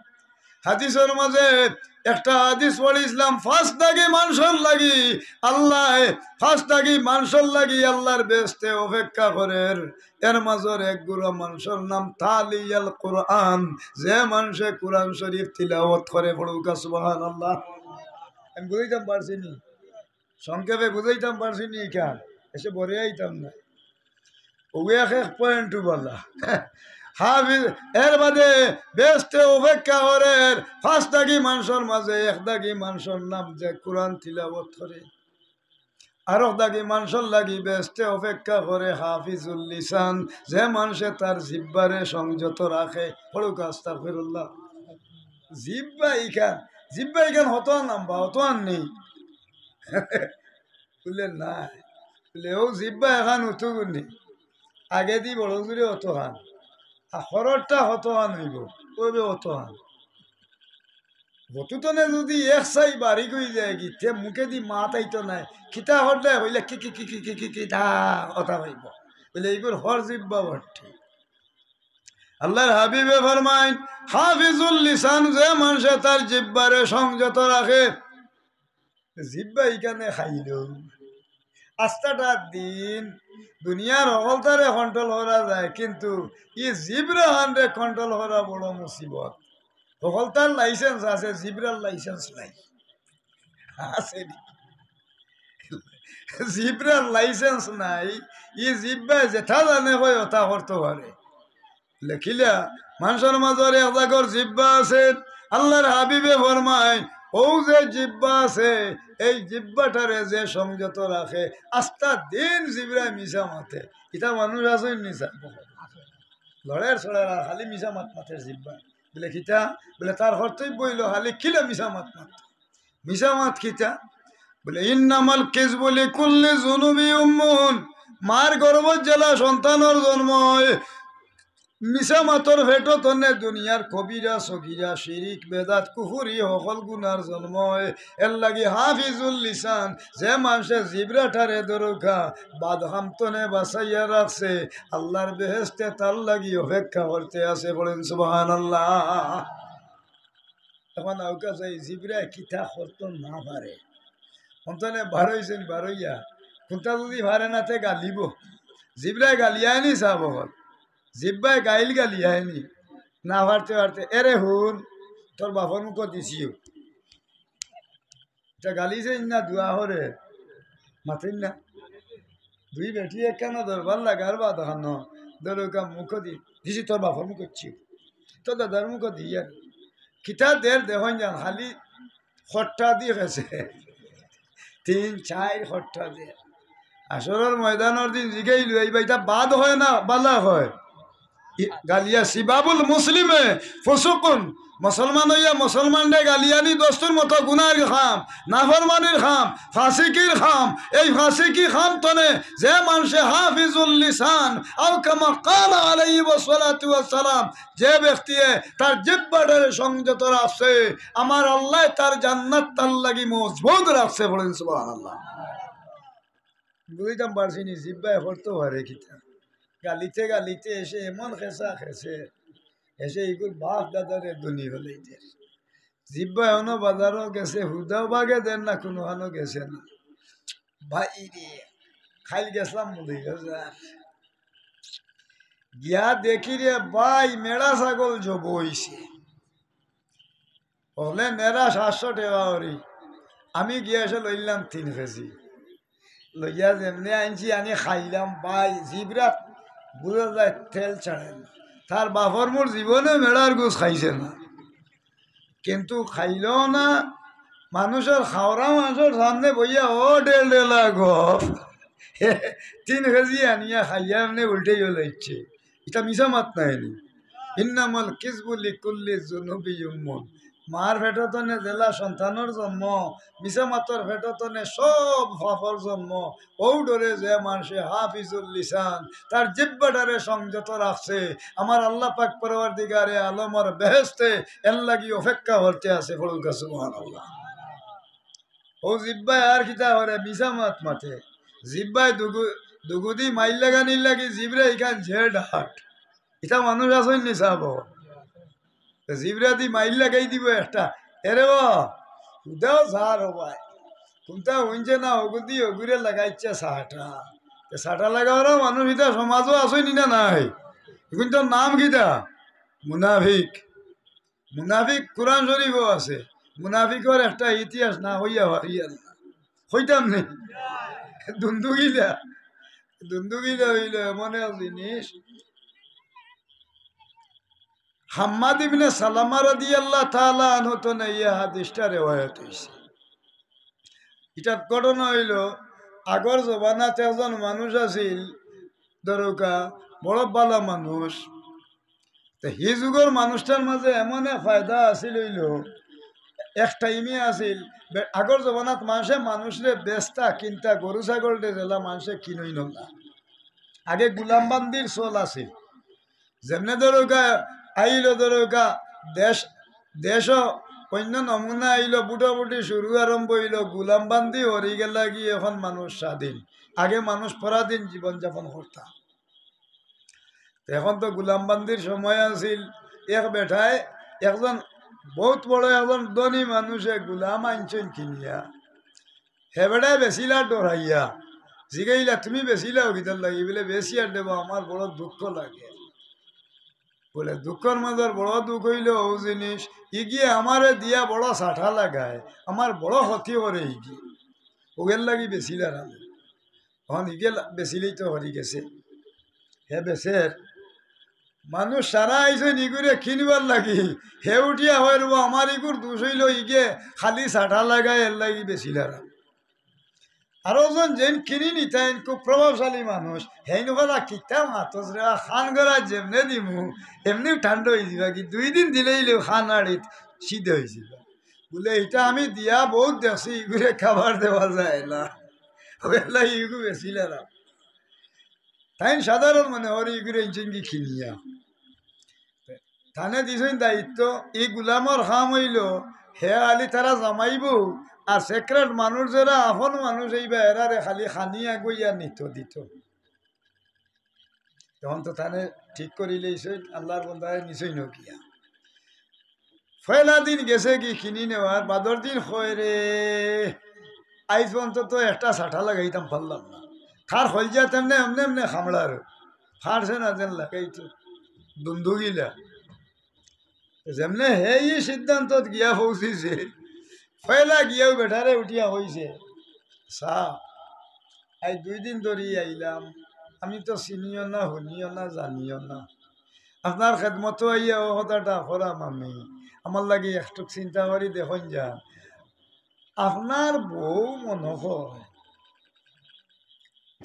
হাদিসর মাঝে একটা হাদিস পড়ছিলাম, পাঁচ দাগি মানষর লাগি আল্লায়, পাঁচ দাগি মানষর লাগি আল্লার বেহেস্তে অপেক্ষা করের। এর মাঝর এক গুরা মানষর নাম তালিয়াল কুরআন, যে মানষে কুরআন শরীফ তিলাওয়াত করে। পড়উক্কা সুবহানাল্লাহ। আমি বুঝাইতাম পারছি নি? সংক্ষেপে বুঝাইতাম পারছি নি? ইখান এসে বড় আইতাম না। অউ এক এক পয়েন্ট বালা। হাফিজ, এর বাদে বেহেস্তে অপেক্ষা করের পাঁচ দাগি মানষর মাঝে এক দাগি মানষর নাম যে কুরআন তিলাওয়াত করে। আরক দাগি মানষর লাগি বেহেস্তে অপেক্ষা করে হাফিজুল লিসান, যে মানষে তার জিব্বারে সংযত রাখে। পড়উক্কা আস্তাগফিরুল্লাহ। জিব্বা ইখান, জিব্বা ইখান অত আন লাম্বা, অত আন নি? বুলে, না। বুলে, অউ জিব্বা এখান অতগুনি, আগেদি বড় জুরে অতখান, আর খররটা অতখান অইবো, অইবে অতখান। অতু তনে যুদি এক চাই বারিক অই যায় গি, তে মুখেদি মাত আইতো নায়। কিতা করলে কইলে কি কি কি কি কি কি কি তা অতা অইবো। বুলে, ইগুর হর জিব্বা বটে। আল্লার হাবিবে ফরমাইন, হাফিজুল লিসান, যে মানষে তার জিব্বারে সংযত রাখে, জিব্বা ইখানে খাইল। আস্তাটা দিন দুনিয়ার হকলতারে কন্ট্রোল করা যায়, কিন্তু ই জিব্রা খানরে কন্ট্রোল করা বড় মুসিবত। হকলতার লাইসেন্স আছে, জিব্রার লাইসেন্স নাই। আছে নি? জিব্রার লাইসেন্স নাই, ই জিব্বায় যেটা জানে কয় ওটা করতে পারে। লেখিলা, মানষর মাঝর এক জাগর জিব্বা আছে। আল্লার হাবিবে ফরমাইন, অউ যে জিব্বা আছে, এই জিব্বাটারে যে সংযত রাখে, আস্তা দিন জিব্রায় মিছা মাতে। ইতা মানুষ আছইন নি স্যার? লড়ের চড়ের আর খালি মিছা মাত মাতের জিব্বা। বুলে, কিতা? বুলে, তার কর্তব্য অইলো খালি কিলা মিছা মাত মাত। মিছা মাত কিতা? বুলে, ইন্নামাল কিযবু লিকুল্লি যুনুবি উম্মুন। মার গর্ভত যেলা সন্তানর জন্ম অয়, মিছা মাতর পেটো তনে দুনিয়ার কবিরা, সগিরা, শিরিক, বেদাত, কুফুরি, হকল গুনার জন্ম অয়। এরলাগি হাফিজুল লিসান, যে মানষে জিব্রাটারে দরকা, বাদ কাম তনে বাচাইয়া রাখছে, আল্লার বেহেস্তে তার লাগি অপেক্ষা করতে আছে। পড়ইন সুবহানাল্লাহ। অখন আউক্কা চাই, জিব্রায় কিতা করতো না পারে। অন্তনে বারইছইন, বারইয়া কুনটা যুদি পারে না, তে গালিবো। জিব্রায় গালিয়ায়নি সাব অকল। জিব্বায় গাইল গালিয়ায়নি। না পারতে পারতে, "এরে হুন, তোর বাপর মুখো দিছিও।" ইতা গালিছইন না, দোয়া করে। মাতইন না। দুই বেটি একখানো দরবার লাগার বাদ অখানো দরকার মুখো দি, দিছি তোর বাপর মুখো দিছি, তোর দাদার মুখো দি আর। কিতা দের দেখইন যান, খালি খট্টা দি গেছে। তিন চাইর খট্টা দের। হাশরর ময়দানর দিন জিগাইলু, "এই বাইটা বাদ অয় না, বালা অয়?" ই-, গালিয়া, "সিবাবুল মুসলিমে ফুসুকুন, মুসলমান অইয়া মুসলমানরে গালিয়ানি দস্তুর মতো গুনার কাম, নাফরমানির কাম, ফাসিকির কাম। এই ফাসিকি কাম তনে যে মানষে হাফিজুল লিসান, আও কামা ক্বালা আলাইহিস সালাতু ওয়াস সালাম, যে ব্যক্তিয়ে তার জিব্বাটারে সংযত রাখছে, আমার আল্লায় তার জান্নাত তার লাগি মজবুত রাখছে। বলেন সুবহানাল্লাহ। বুঝাইতাম পারছি নি, জিব্বায় করতে পারে কিতা। গালিতে গালিতে এসে এমন খেসা খেসে, এসে ইগুর বাপ দাদারে দুনি হলেই দের। জিব্বায় অনো বাজারও গেছে, হুদাও বাগে দের না, কুনুখানো গেছে না। ভাই রে, খাইল গেছলাম মৌলভীবাজার। গিয়া দেখি রে ভাই, মেড়া ছাগল জব অইছে। হকলে নেরা সাতশো টেকা করি, আমি গিয়া এসে লইলাম তিন কেজি। লইয়া যেমনে আনছি, আনি খাইলাম, ভাই, জিব্রাত বুঝা যায় তেল ছাড়ে না। তার বাপর মোর জীবনে মেড়ার গুস খাইছে না। কিন্তু খাইলো না, মানুষর খাওরা মানষর সামনে বইয়া ও ডেল ডেলা গপ। তিন কেজি আনিয়া খাইয়া এমনে উল্টেই লাইছে। ইটা মিছা মাত নায় নি? ইন্নামাল কিযবু লিকুল্লি যুনুবি উম্মুন। মার পেটো তনে যেলা সন্তানর জন্ম, মিছা মাতর পেটো তনে সব পাপর জন্ম। অউ ডরে যে মানষে হাফিজুল লিসান, তার জিব্বাটারে সংযত রাখছে, আমার আল্লাহ পাক পরওয়ারদিগারে আলমর বেহেশতে এর লাগি অপেক্ষা করতে আছে। পড়ুক্কা সুবহানাল্লাহ। অউ জিব্বায় আর কিতা করে? মিছা মাত মাতে। জিব্বায় দুগু-, দুগুদি মাইর লাগানির লাগি জিব্রায় ইখান ঝেড় হাট। ইতা মানুষ আছইন নি সাব? তে জিব্রাদি মাইর লাগাই দিব একটা। এরে বা, উদাও সার ও ভাই। কুনটা হুনছে না, অগুদি অগুরে লাগাইছে সাটা। তে সাটা লাগাওরা মানুষ ইতা সমাজও আছইন নি না নাই? ইগুইন্তর নাম কিতা? মুনাফিক। মুনাফিক কোরআন শরীফও আছে। মুনাফিকর একটা ইতিহাস না কইয়া পারিয়ার না। কইতাম নি? দুন্দুগিলা। দুন্দুগিলা অইলো এমন এক জিনিস। হাম্মাদ ইবনে সালামা রাদিয়াল্লাহু তাআলা আনহু তনে ই হাদিসটা রেওয়ায়ত অইছে। ইটার ঘটনা অইলো, আগর জমানাত একজন মানুষ আছিল, ধরউক্কা, বড় ভালা মানুষ। তে হি যুগর মানুষটার মাঝে এমন এক ফায়দা আছিল অইলো, এক টাইমে আছিল, বে-, আগর জমানাত মানষে মানুষরে বেচতা, কিনতা, গরু ছাগলরে যেলা মানষে কিনইন না। আগে গুলাম বান্দির চল আছিল। যেমনে ধরউক্কা আইলো, ধরউক্কা দেশ, দেশও অইন্য নমুনা আইলো, বুটাবুটি শুরু আরম্ভ অইলো, গুলাম বান্দি হরি গেলা কি অখন মানুষ স্বাধীন। আগে মানুষ পরাধীন জীবন যাপন করতা। তে অখন তো গুলাম বান্দির সময় আছিল, এক বেটায় একজন বউত বড় একজন ধনী মানুষে গুলাম আনছইন কিনিয়া। হে বেটায় বেচিলা ডরাইয়া, জিগাইলা, "তুমি বেচিলাও কিতার লাগি?" বলে, "বেচিয়ার দেবা, আমার বড় দুঃখ লাগে।" বলে, "দুঃখর মাঝে বড় দুঃখ অইলো অউ জিনিস, ইগিয়ে আমারে দিয়া বড় সাটা লাগায়, আমার বড় ক্ষতি করে ইগিয়ে, অউ এর লাগি বেচিলার আমি।" অখন ইগে লা-, বেচিলেই তো হরি গেছে, হে বেচের। মানুষ সারা আইছইন ইগুরে কিনবার লাগি, হে উঠিয়া কয়, "ও আমার ইগুর দুষ অইলো, ইগে খালি সাটা লাগায়, এর লাগি বেচিলার।" আরো জন যেইন কিনি নিতা, এইন খুব প্রভাবশালী মানুষ, হেইন কইলা, "কিতা মাতস রে, খান গড়া যেমনে দিমু, এমনেউ ঠান্ডা অইযিবা কি, দুই দিন দিলেই লেও খান আড়িত সিদ্ধ অইযিবা।" বলে, "ইটা আমি দিয়া বউত দেখছি, ইগুরে খাবার দেওয়া যায় না।" অউ এর লাগি ইগু বেচিলার। তাইন সাধারণ মনে অর ইগুরে ইঞ্চিনগি কিনিয়া। তানে দিছইন দায়িত্ব, ই গুলামর কাম অইলো, হে আলি তারা জামাইবো, আর secret মানুষ যেরা আপন মানুষ অইবা, এরারে খালি খানি আগুইয়া নিত দিত। তখন তো তানে ঠিক করিলাইছইন, আল্লার বন্দায় নিছইন গিয়া। পয়লা দিন গেছেগি কিনি নেওয়ার, বাদর দিন কয় রে, "আইজ পর্যন্ত তো একটা সাটা লাগাইতাম পারলাম না।" তার কইলজা তেমনে এমনে এমনে কামড়ার, পারছে না যেন লাগাইতো, দুন্দুগিলা। যেমনে হে ই সিদ্ধান্তত গিয়া পৌঁছিছে, পয়লা গিয়াউ বেটারে উঠিয়া কইছে, "সা, আইজ দুই দিন ধরি আইলাম, আমি তো চিনিও না, হুনিও না, জানিও না। আপনার খেদমতো আইয়া অউ কথাটা করাম আমি, আমার লাগি একটুক চিন্তা করি দেখইন যান। আপনার বউ মনে অয়,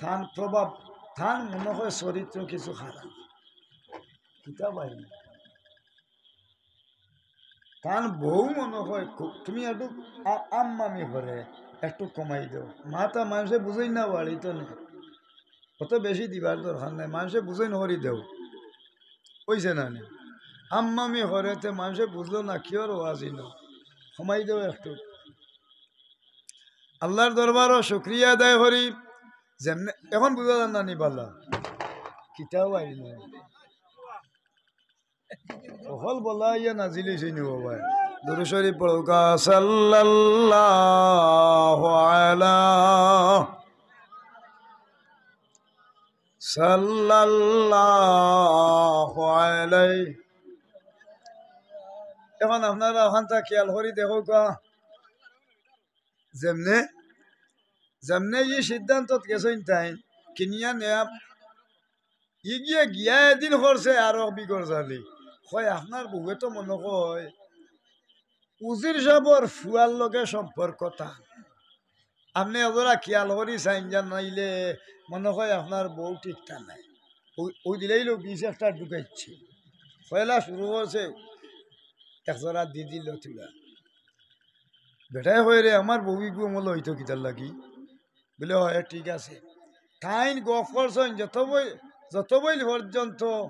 তান প্রভাব, তান মনে অয় চরিত্র কিছু খারাপ।" কিতা ভাই? তান বউ মনো কয়, "কু-, তুমি একটু আ-, আম্মামি করে একটু কমাই দেও।" মাতা মানষে বুঝইন না, বাড়িত নেই, অত বেশি দিবার দরকার নাই, মানষে বুঝইন করি দেও। অইছে না নি? আম্মামি করে তে মানষে বুঝলো না, কিওর ওয়াজি না, কমাই দেও একটু। আল্লাহর দরবারো শুকরিয়া আদায় করি, যেমনে এখন বুঝা যার না নি বালা, কিতাও আইল না। অকল বলা ইয়া নাজিল অইছে নি বাবা? দুরূদ শরীফ পড়উক্কা, সাল্লাল্লাহু আলা, সাল্লাল্লাহু আলাইহি। এখন আপনারা ওখানটা খেয়াল করি দেখউক্কা, যেমনে, যেমনে ই সিদ্ধান্তত গেছইন তাইন, কিনিয়া নেয়া, ই গিয়া গিয়া এদিন করছে আরো বিগর জালি। কয়, "আপনার বউয়ে তো মনো কয় উজির সাবর ফুয়ার লগে সম্পর্ক তান। আপনে এজরা খেয়াল করি চাইন যান, নাইলে মনো কয় আপনার বউ ঠিকতা নাই।" অউ, অউ দিলাইলো বিষ একটা ঢুকাইছে। পয়লা শুরু করছে, একজরা দি দিল তুলা। বেটায় কয়, "রে, আমার বউ ইগু অমল অইতো কিতার লাগি?" বুলে, "অয়, ঠিক আছে।" তাইন গফ করছইন, যত বই-, যত বইল পর্যন্ত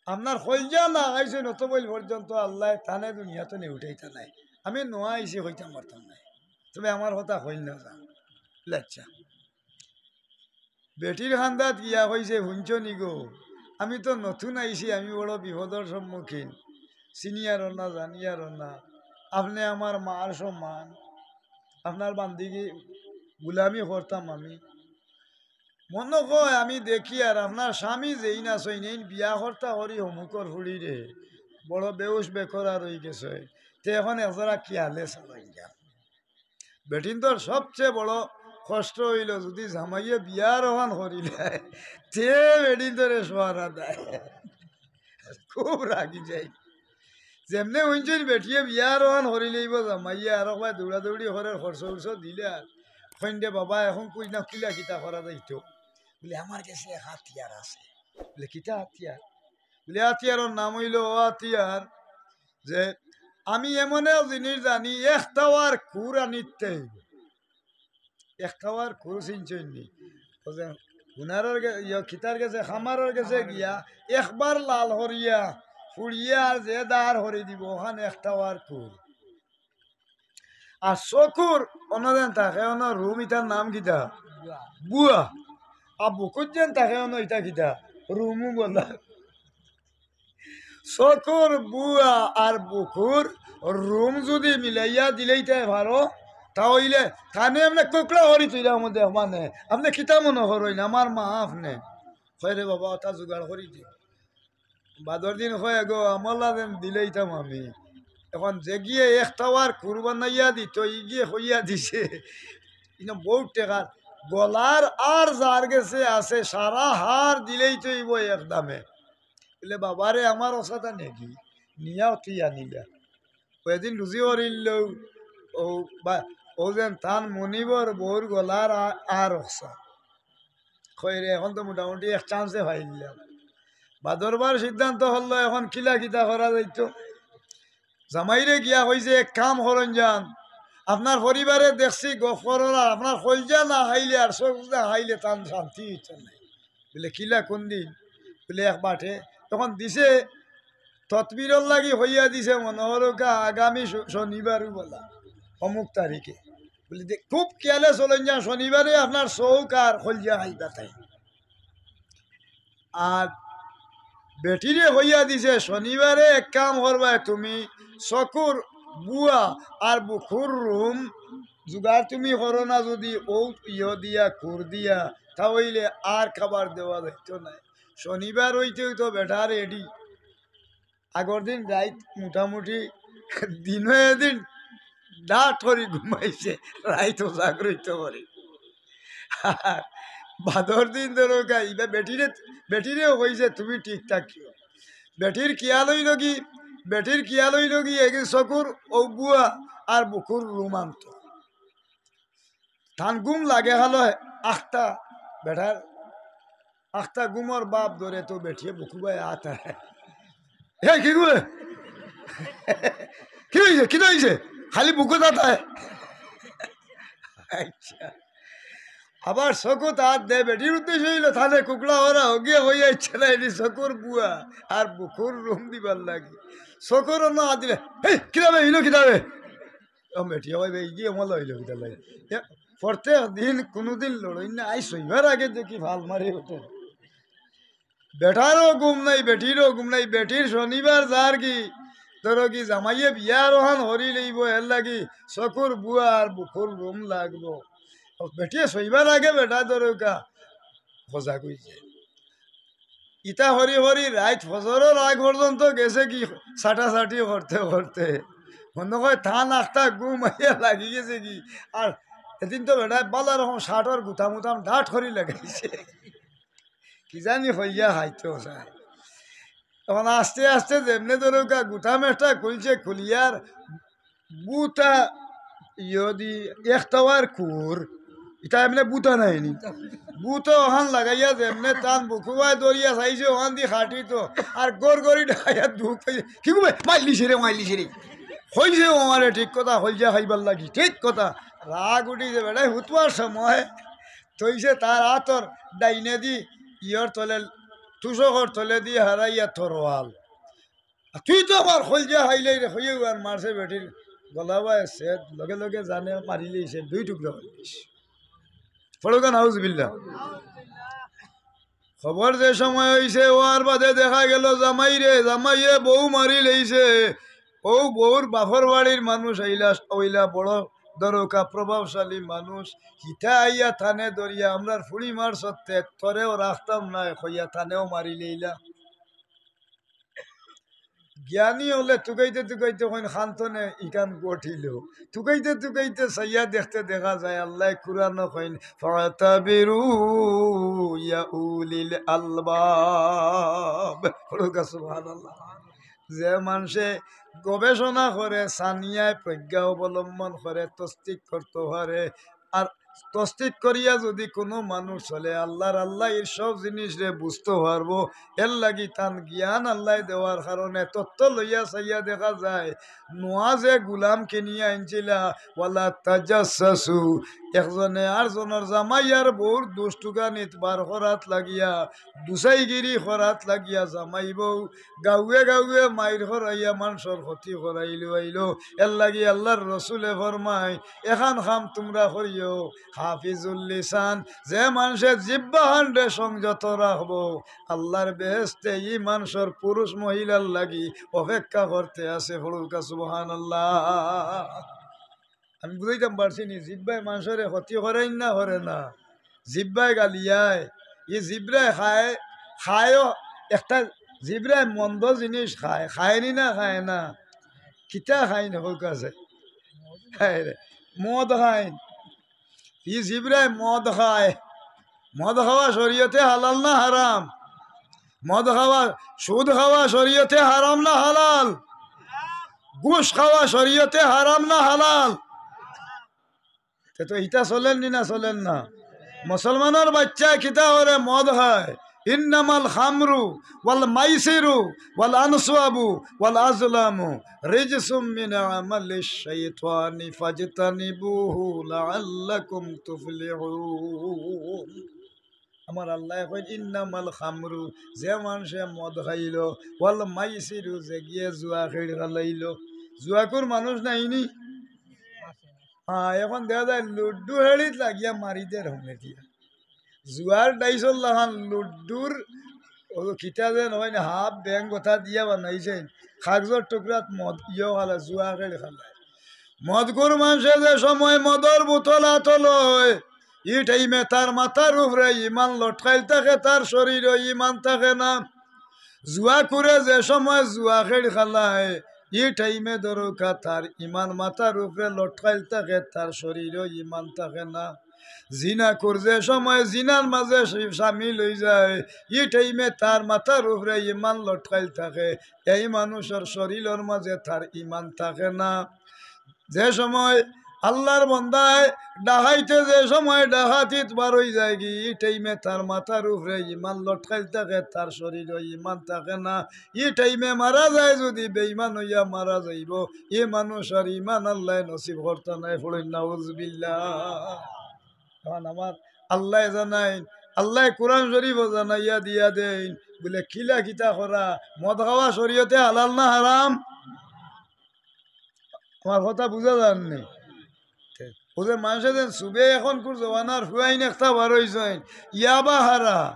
আপনার কইলজা না খাইছইন, অত বইল পর্যন্ত আল্লায় তানে দুনিয়াত নি উঠাইতা নায়। আমি নুয়া আইছি, কইতাম পারতাম নায়, তবে আমার কথা কইল না যান। বুলে, "আচ্ছা।" বেটির কান্দাত গিয়া কইছে, "হুনছো নি গো, আমি তো নতুন আইছি, আমি বড় বিপদর সম্মুখীন, চিনিয়ারও না, জানিয়ারও না, আপনে আমার মার সমান, আপনার বান্দিগি গুলামি করতাম আমি। মনো কয় আমি দেখিয়ার আপনার স্বামী যেইন আছইন, এইন বিয়া করতা করি হমুকর ফুড়িরে, বড় বেউস বেকরা রইগেছে, তে এখন একজরা খিয়ালে চালাইন যান।" বেটিন্তর সবচে বড় কষ্ট অইলো, যুদি জামাইয়ে বিয়ার অখান করিলায়, তে বেটিন্তরে সোয়ারা দেয়। খুব রাগি যায়। যেমনে হুনছইন বেটিয়ে বিয়ার অখান করিলাইবো জামাইয়ে, আরক বায় দৌড়াদৌড়ি করের, খরচ উরচ দিলার, কইন, "রে বাবা, এখন কইন না কিলা কিতা করা যাইতো।" বুলে, "আমার গেছে এক হাতিয়ার আছে।" বুলে, "কিতা হাতিয়ার?" বুলে, "হাতিয়ারর নাম অইলো অউ হাতিয়ার যে আমি এমন এক জিনিস জানি, এক তাওয়ার কুর আনিতে অইবো।" এক তাওয়ার কুর চিনছইন নি? অউ যে হুনারর গে-, ইয়ো, কিতার গেছে, খামারর গেছে গিয়া একবার লাল করিয়া, ফুড়িয়া আর যে দার করি দিবো, অখান এক তাওয়ার কুর। আর চকুর অনো যেন থাকে, অনো রুম, ইটার নাম কিতা? বুয়া। আর বুকুত যেন থাকে, অনো ইটা কিতা? রুমু বলা। চকুর বুয়া আর বুকুর রুম যুদি মিলাইয়া দিলাইতায় পারো, তা অইলে তানে এমনে কুকড়া করি তুইলা মধ্যে মানে, আপনে কিতা মনো করইন, আমার মা আপনে। কয়, "রে বাবা, অটা জুগাড় করি দে।" বাদর দিন কয়, "গো, আমলা যেন দিলাইতাম আমি।" এখন যেগিয়ে এক তাওয়ার কুর বানাইয়া দিতো, ইগিয়ে কইয়া দিছে, ইনো বউত টেকার, গলার আর যার গেছে আছে, সারা হার দিলাইতো অইবো এক দামে। বুলে, "বাবারে, আমার অসাদা নেগি, নিয়াও তুই আনিলা।" অউ এদিন রুজি করিল, অউ বা-, অউ যেন তান মনিবর বউর গলার আ-, আর অসা। কয়, "রে, এখন তো মোটামুটি এক চান্সে পাইলাম।" বাদরবার সিদ্ধান্ত করলো, এখন কিলা কিতা করা যাইতো। জামাইরে গিয়া কইছে, "এক কাম করইন যান, আপনার পরিবারে দেখছি গফ কররা, আপনার কইলজা না খাইলে আর চোখ না খাইলে তান শান্তি অইতো নায়।" বুলে, "কিলা, কুনদিন?" বুলে, "এক বাটে।" তখন দিছে, তদবিরর লাগি কইয়া দিছে, মনো করউক্কা আগামী শ-, শনিবারউ বলা, অমুক তারিখে। বুলে, "দে-, খুব খিয়ালে চলইন যান, শনিবারে আপনার চোখ আর কইলজা খাইবা তাইন।" আর বেটিরে কইয়া দিছে, "শনিবারে এক কাম করবায় তুমি, চকুর বুয়া আর বুকুর রুম জুগাড় তুমি করো না, যুদি অউ ইয়ো দিয়া, কুর দিয়া, তা অইলে আর খাবার দেওয়া যাইতো নায়।" শনিবার অইতে অইতো বেটা রেডি। আগর দিন রাইত মোটামুটি দিনো এদিন ডাট করি ঘুমাইছে, রাইত জাগ্রত করি। বাদর দিন ধরউক্কা, ইবা বেটিরে, বেটিরেও কইছে, "তুমি ঠিক থাকিও।" বেটির খিয়াল অইলোগি, বেটির খিয়াল অইলোগি, এগিন চকুর অউ বুয়া আর বুকুর রুম আনতো। তান ঘুম লাগে খালো আখতা, বেটার আখতা ঘুমর ভাব ধরে তো বেটিয়ে বুকু বায় আত আয়। "এ কি গো?" কিতা অইছে, কিতা অইছে? খালি বুকো তাতায়। আচ্ছা, আবার চকুত আত দে, বেটির উদ্দেশ্য অইলো, তানে কুকড়া ওরা হগিয়ে হইয়া ইচ্ছে না, এটি চকুর বুয়া আর বুকুর রুম দিবার লাগি। চকুর অন্য আত দিলে, "এই, কিতাবে, ইনো কিতাবে?" ও বেটি, ওই বে, ইগিয়ে মজা অইলো কিতা লাগে। এ, প্রত্যেক দিন, কুনুদিন লড়ই না, আই শইবার আগে দেখি ফাল মারি উঠে। বেটারও ঘুম নাই, বেটিরও ঘুম নাই, বেটির শনিবার যার কি, ধরো কি জামাইয়ে বিয়া রোহান হরি লইব, এর লাগি চকুর বুয়া আর বুকুর রুম লাগবো। বেটিয়ে শইবার আগে বেটা ধরো কা, খোঁজা কইছে। ইতা হরি হরি রাইত ফজরর আগ পর্যন্ত গেছে কি ছাটাছাটি করতে করতে। মনে হয় থান আখতা ঘুম আইয়া লাগি গেছে কি। আর এদিন তো বেটায় বালা রকম শার্টর গুতাম উতাম ডাট করি লাগাইছে। কি জানি হইয়া হাইতো চায়। তখন আস্তে আস্তে যেমনে ধরো কা গুতাম একটা খুলছে, খুলিয়ার বুতা ইয়দি একটাওয়ার কুর, ইটা এমনে বুতা নাইনি। বুতা ওখান লাগাইয়া যেমনে টান বুকুবায় দরিয়া চাইছে, ওখান দি খাটি তো, আর গড় গড়ি ডাকাইয়া দুখ পাইছে। "কি গো ভাই, মাইলিছে রে, মাইলিছে রে।" কইছে ও আমারে ঠিক কথা, কইলজা খাইবার লাগি, ঠিক কথা। রাগ উঠিছে বেটায় হুতবার সময়, তইছে তার আতর ডাইনে দি ইয়র তলে, তুষকর তলে দি হারাইয়া তরোয়াল। "আর তুই তো আমার কইলজা খাইলাই রে," কইয়া আর মারছে বেটির গলাবায় সে, লগে লগে জানে মারিলিছে, দুই টুকরা করিলিছে। পড়ুক্কা নাউজুবিল্লাহ। খবর যে সময় অইছে, ওয়ার বাদে দেখা গেল জামাইরে, জামাইয়ে বউ মারিলাইছে। ও বউর বাপর বাড়ির মানুষ আইলা, অইলা বড় দরকা প্রভাবশালী মানুষ। হিতা আইয়া থানে ধরিয়া, "আমরার ফুড়ি মারছতে, তোরেও রাখতাম নায়," কইয়া থানেও মারিলাইলা। জ্ঞানী অকলে তুকাইতে তুকাইতে কইন, "খান্তনে ইখান ঘটিল।" তুকাইতে তুকাইতে চাইয়া দেখতে দেখা যায়, আল্লায় কুরআনো কইন, "ফাতাবিরু ইয়া উলিল আলবাব।" পড়ুক্কা সুবহানাল্লাহ। যে মানষে গবেষণা করে, সানিয়ায় প্রজ্ঞা অবলম্বন করে, তসদিক করতে পারে, আর তসদিক করিয়া যুদি কুনু মানুষ চলে, আল্লার আল্লায় ই সব জিনিসরে বুঝতো পারবো। এর লাগি তান জ্ঞান আল্লায় দেওয়ার কারণে তত্ত্ব লইয়া চাইয়া দেখা যায়, নোয়া যে গুলাম কিনিয়া আনছিলা, "ওয়ালা তাজাসসু", একজনে আরজনর জামাই আর বউর দুষ টুকানিত বার করাত লাগিয়া, দুসাইগিরি করাত লাগিয়া জামাই বউ গাউয়ে গাউয়ে মাইর করাইয়া মানষর ক্ষতি করাইলো আইলো। এর লাগি আল্লার রসুলে ফরমায়, এখান কাম তুমরা করিও, হাফিজুল লিসান, যে মানষে জিব্বাখানরে সংযত রাখবো, আল্লার বেহেস্তে ই মানষর পুরুষ মহিলার লাগি অপেক্ষা করতে আছে। পড়ুক্কা সুবহানাল্লাহ। আমি বুঝাইতাম পারছি নি, জিব্বায় মানষরে ক্ষতি করেন না, করে না? জিব্বায় গালিয়ায়, ই জিব্রায় খায়, খায়ও একটা জিব্রায় মন্দ জিনিস খায়, খায়নি না খায় না? কিতা খাইন হোক আছে? খায় রে, মদ খাইন। ই জিব্রায় মদ খায়। মদ খাওয়া শরীয়তে হালাল না হারাম? মদ খাওয়া, সুদ খাওয়া শরীয়তে হারাম না হালাল? ঘুষ খাওয়া শরীয়তে হারাম না হালাল? তে তো ইটা চলের নি না চলের না? মুসলমানর বাইচ্চায় কিতা করে? মদ খায়। ইন্নামাল খামরু ওয়াল মাইসিরু ওয়াল আনসাবু ওয়াল আজলামু রিজসুম মিন আমালিশ শাইতানি ফাজতানিবুহু লাআল্লাকুম তুফলিহুন। আমার আল্লায় কইন, "ইন্নামাল খামরু", যে মানষে মদ খাইলো, "ওয়াল মাইসিরু", যে গিয়ে জুয়া খেল খেলাইলো। জুয়াকুর মানুষ নাইনি? হ্যাঁ, এখন দেখা যায় লুডু হেড়িত লাগিয়া মারি দের হমে দিয়া। জুয়ার ডাইসর লাখান লুডুর ও কিতা যেন অয় না, হাফ ব্যাংক কথা দিয়া বানাইছে, কাগজর টুকরাত মদ ইয়ো খালা, জুয়া খেল খেলায়। মদকুর মানষে যে সময় মদর বোতল আতো লয়, ই টাইমে তার মাথার উপরে ইমান লটকাইল থাকে, তার শরীরো ইমান থাকে না। জুয়াকুরে যে সময় জুয়া খেল খেলায়, ই টাইমে ধরুকা তার ইমান মাথার উপরে লটকাইল থাকে, তার শরীরো ইমান থাকে না। জিনাকুর যে সময় জিনার মাঝে শি-, শামিল অই যায়, ই টাইমে তার মাথার উপরে ইমান লটকাইল থাকে, এই মানুষর শরীরর মাঝে তার ইমান থাকে না। যে সময় আল্লাহর বন্দায় ডাকাইতে যে সময় ডাকাতিত বারই যায়গি, ই টাইমে তার মাথার উপরে ইমান লটকাইল থাকে, তার শরীরো ইমান থাকে না। ই টাইমে মারা যায়, যদি বেইমান অইয়া মারা যাইবো, ই মানুষ আর ইমান আল্লায় নসিব করতা নায়। পড়ইন নাউজুবিল্লাহ। এখন আমার আল্লায় জানাইন, আল্লায় কোরআন শরীফো জানাইয়া দিয়া দেইন, বুলে, "কিলা কিতা করা, মদ খাওয়া শরীয়তে হালাল না হারাম?" আমার কথা বুঝা যার নি? ও যে মানষে যেন সুবে এখনকুর জমানার ফুয়াইন একটা বারইছইন, ইয়াবা খারা,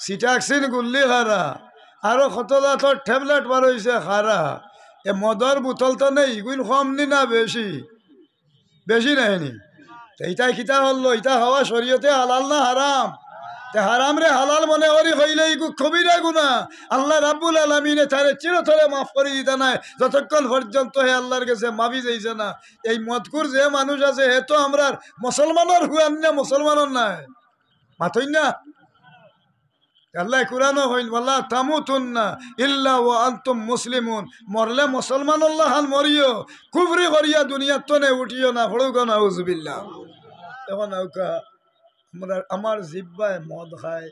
সিটাক্সিন গুল্লি খারা, আরো কত জাতর ট্যাবলেট বারইছে খারা। এ মদর বোতল তো নেই, ইগুইন কম নি না বেশি? বেশি নায় নি? তে ইতায় কিতা করলো? ইতা খাওয়া শরীয়তে হালাল না হারাম? তে হারামরে হালাল মনে করি কইলে ইগু কবিরা গুনা। আল্লাহ রাব্বুল আলামিনে তারে চিরতরে মাফ করি দিতা নায়, যতক্ষণ পর্যন্ত হে আল্লাহর গেছে মাফি চাইছে না। এই মদকুর যে মানুষ আছে, হে তো আমরার মুসলমানর ফুয়াইন না, মুসলমানর নায়। মাতইন না? আল্লায় কোরআনো কইন, "ওয়ালা তামুতুন্না ইল্লা ওয়া আনতুম মুসলিমুন।" মরলে মুসলমানর লাখান মরিও, কুফরি করিয়া দুনিয়ার তনে উঠিও না। পড়উক্কা নাউজুবিল্লাহ। এখন আউক্কা, আমরা, আমার জিব্বায় মদ খায়,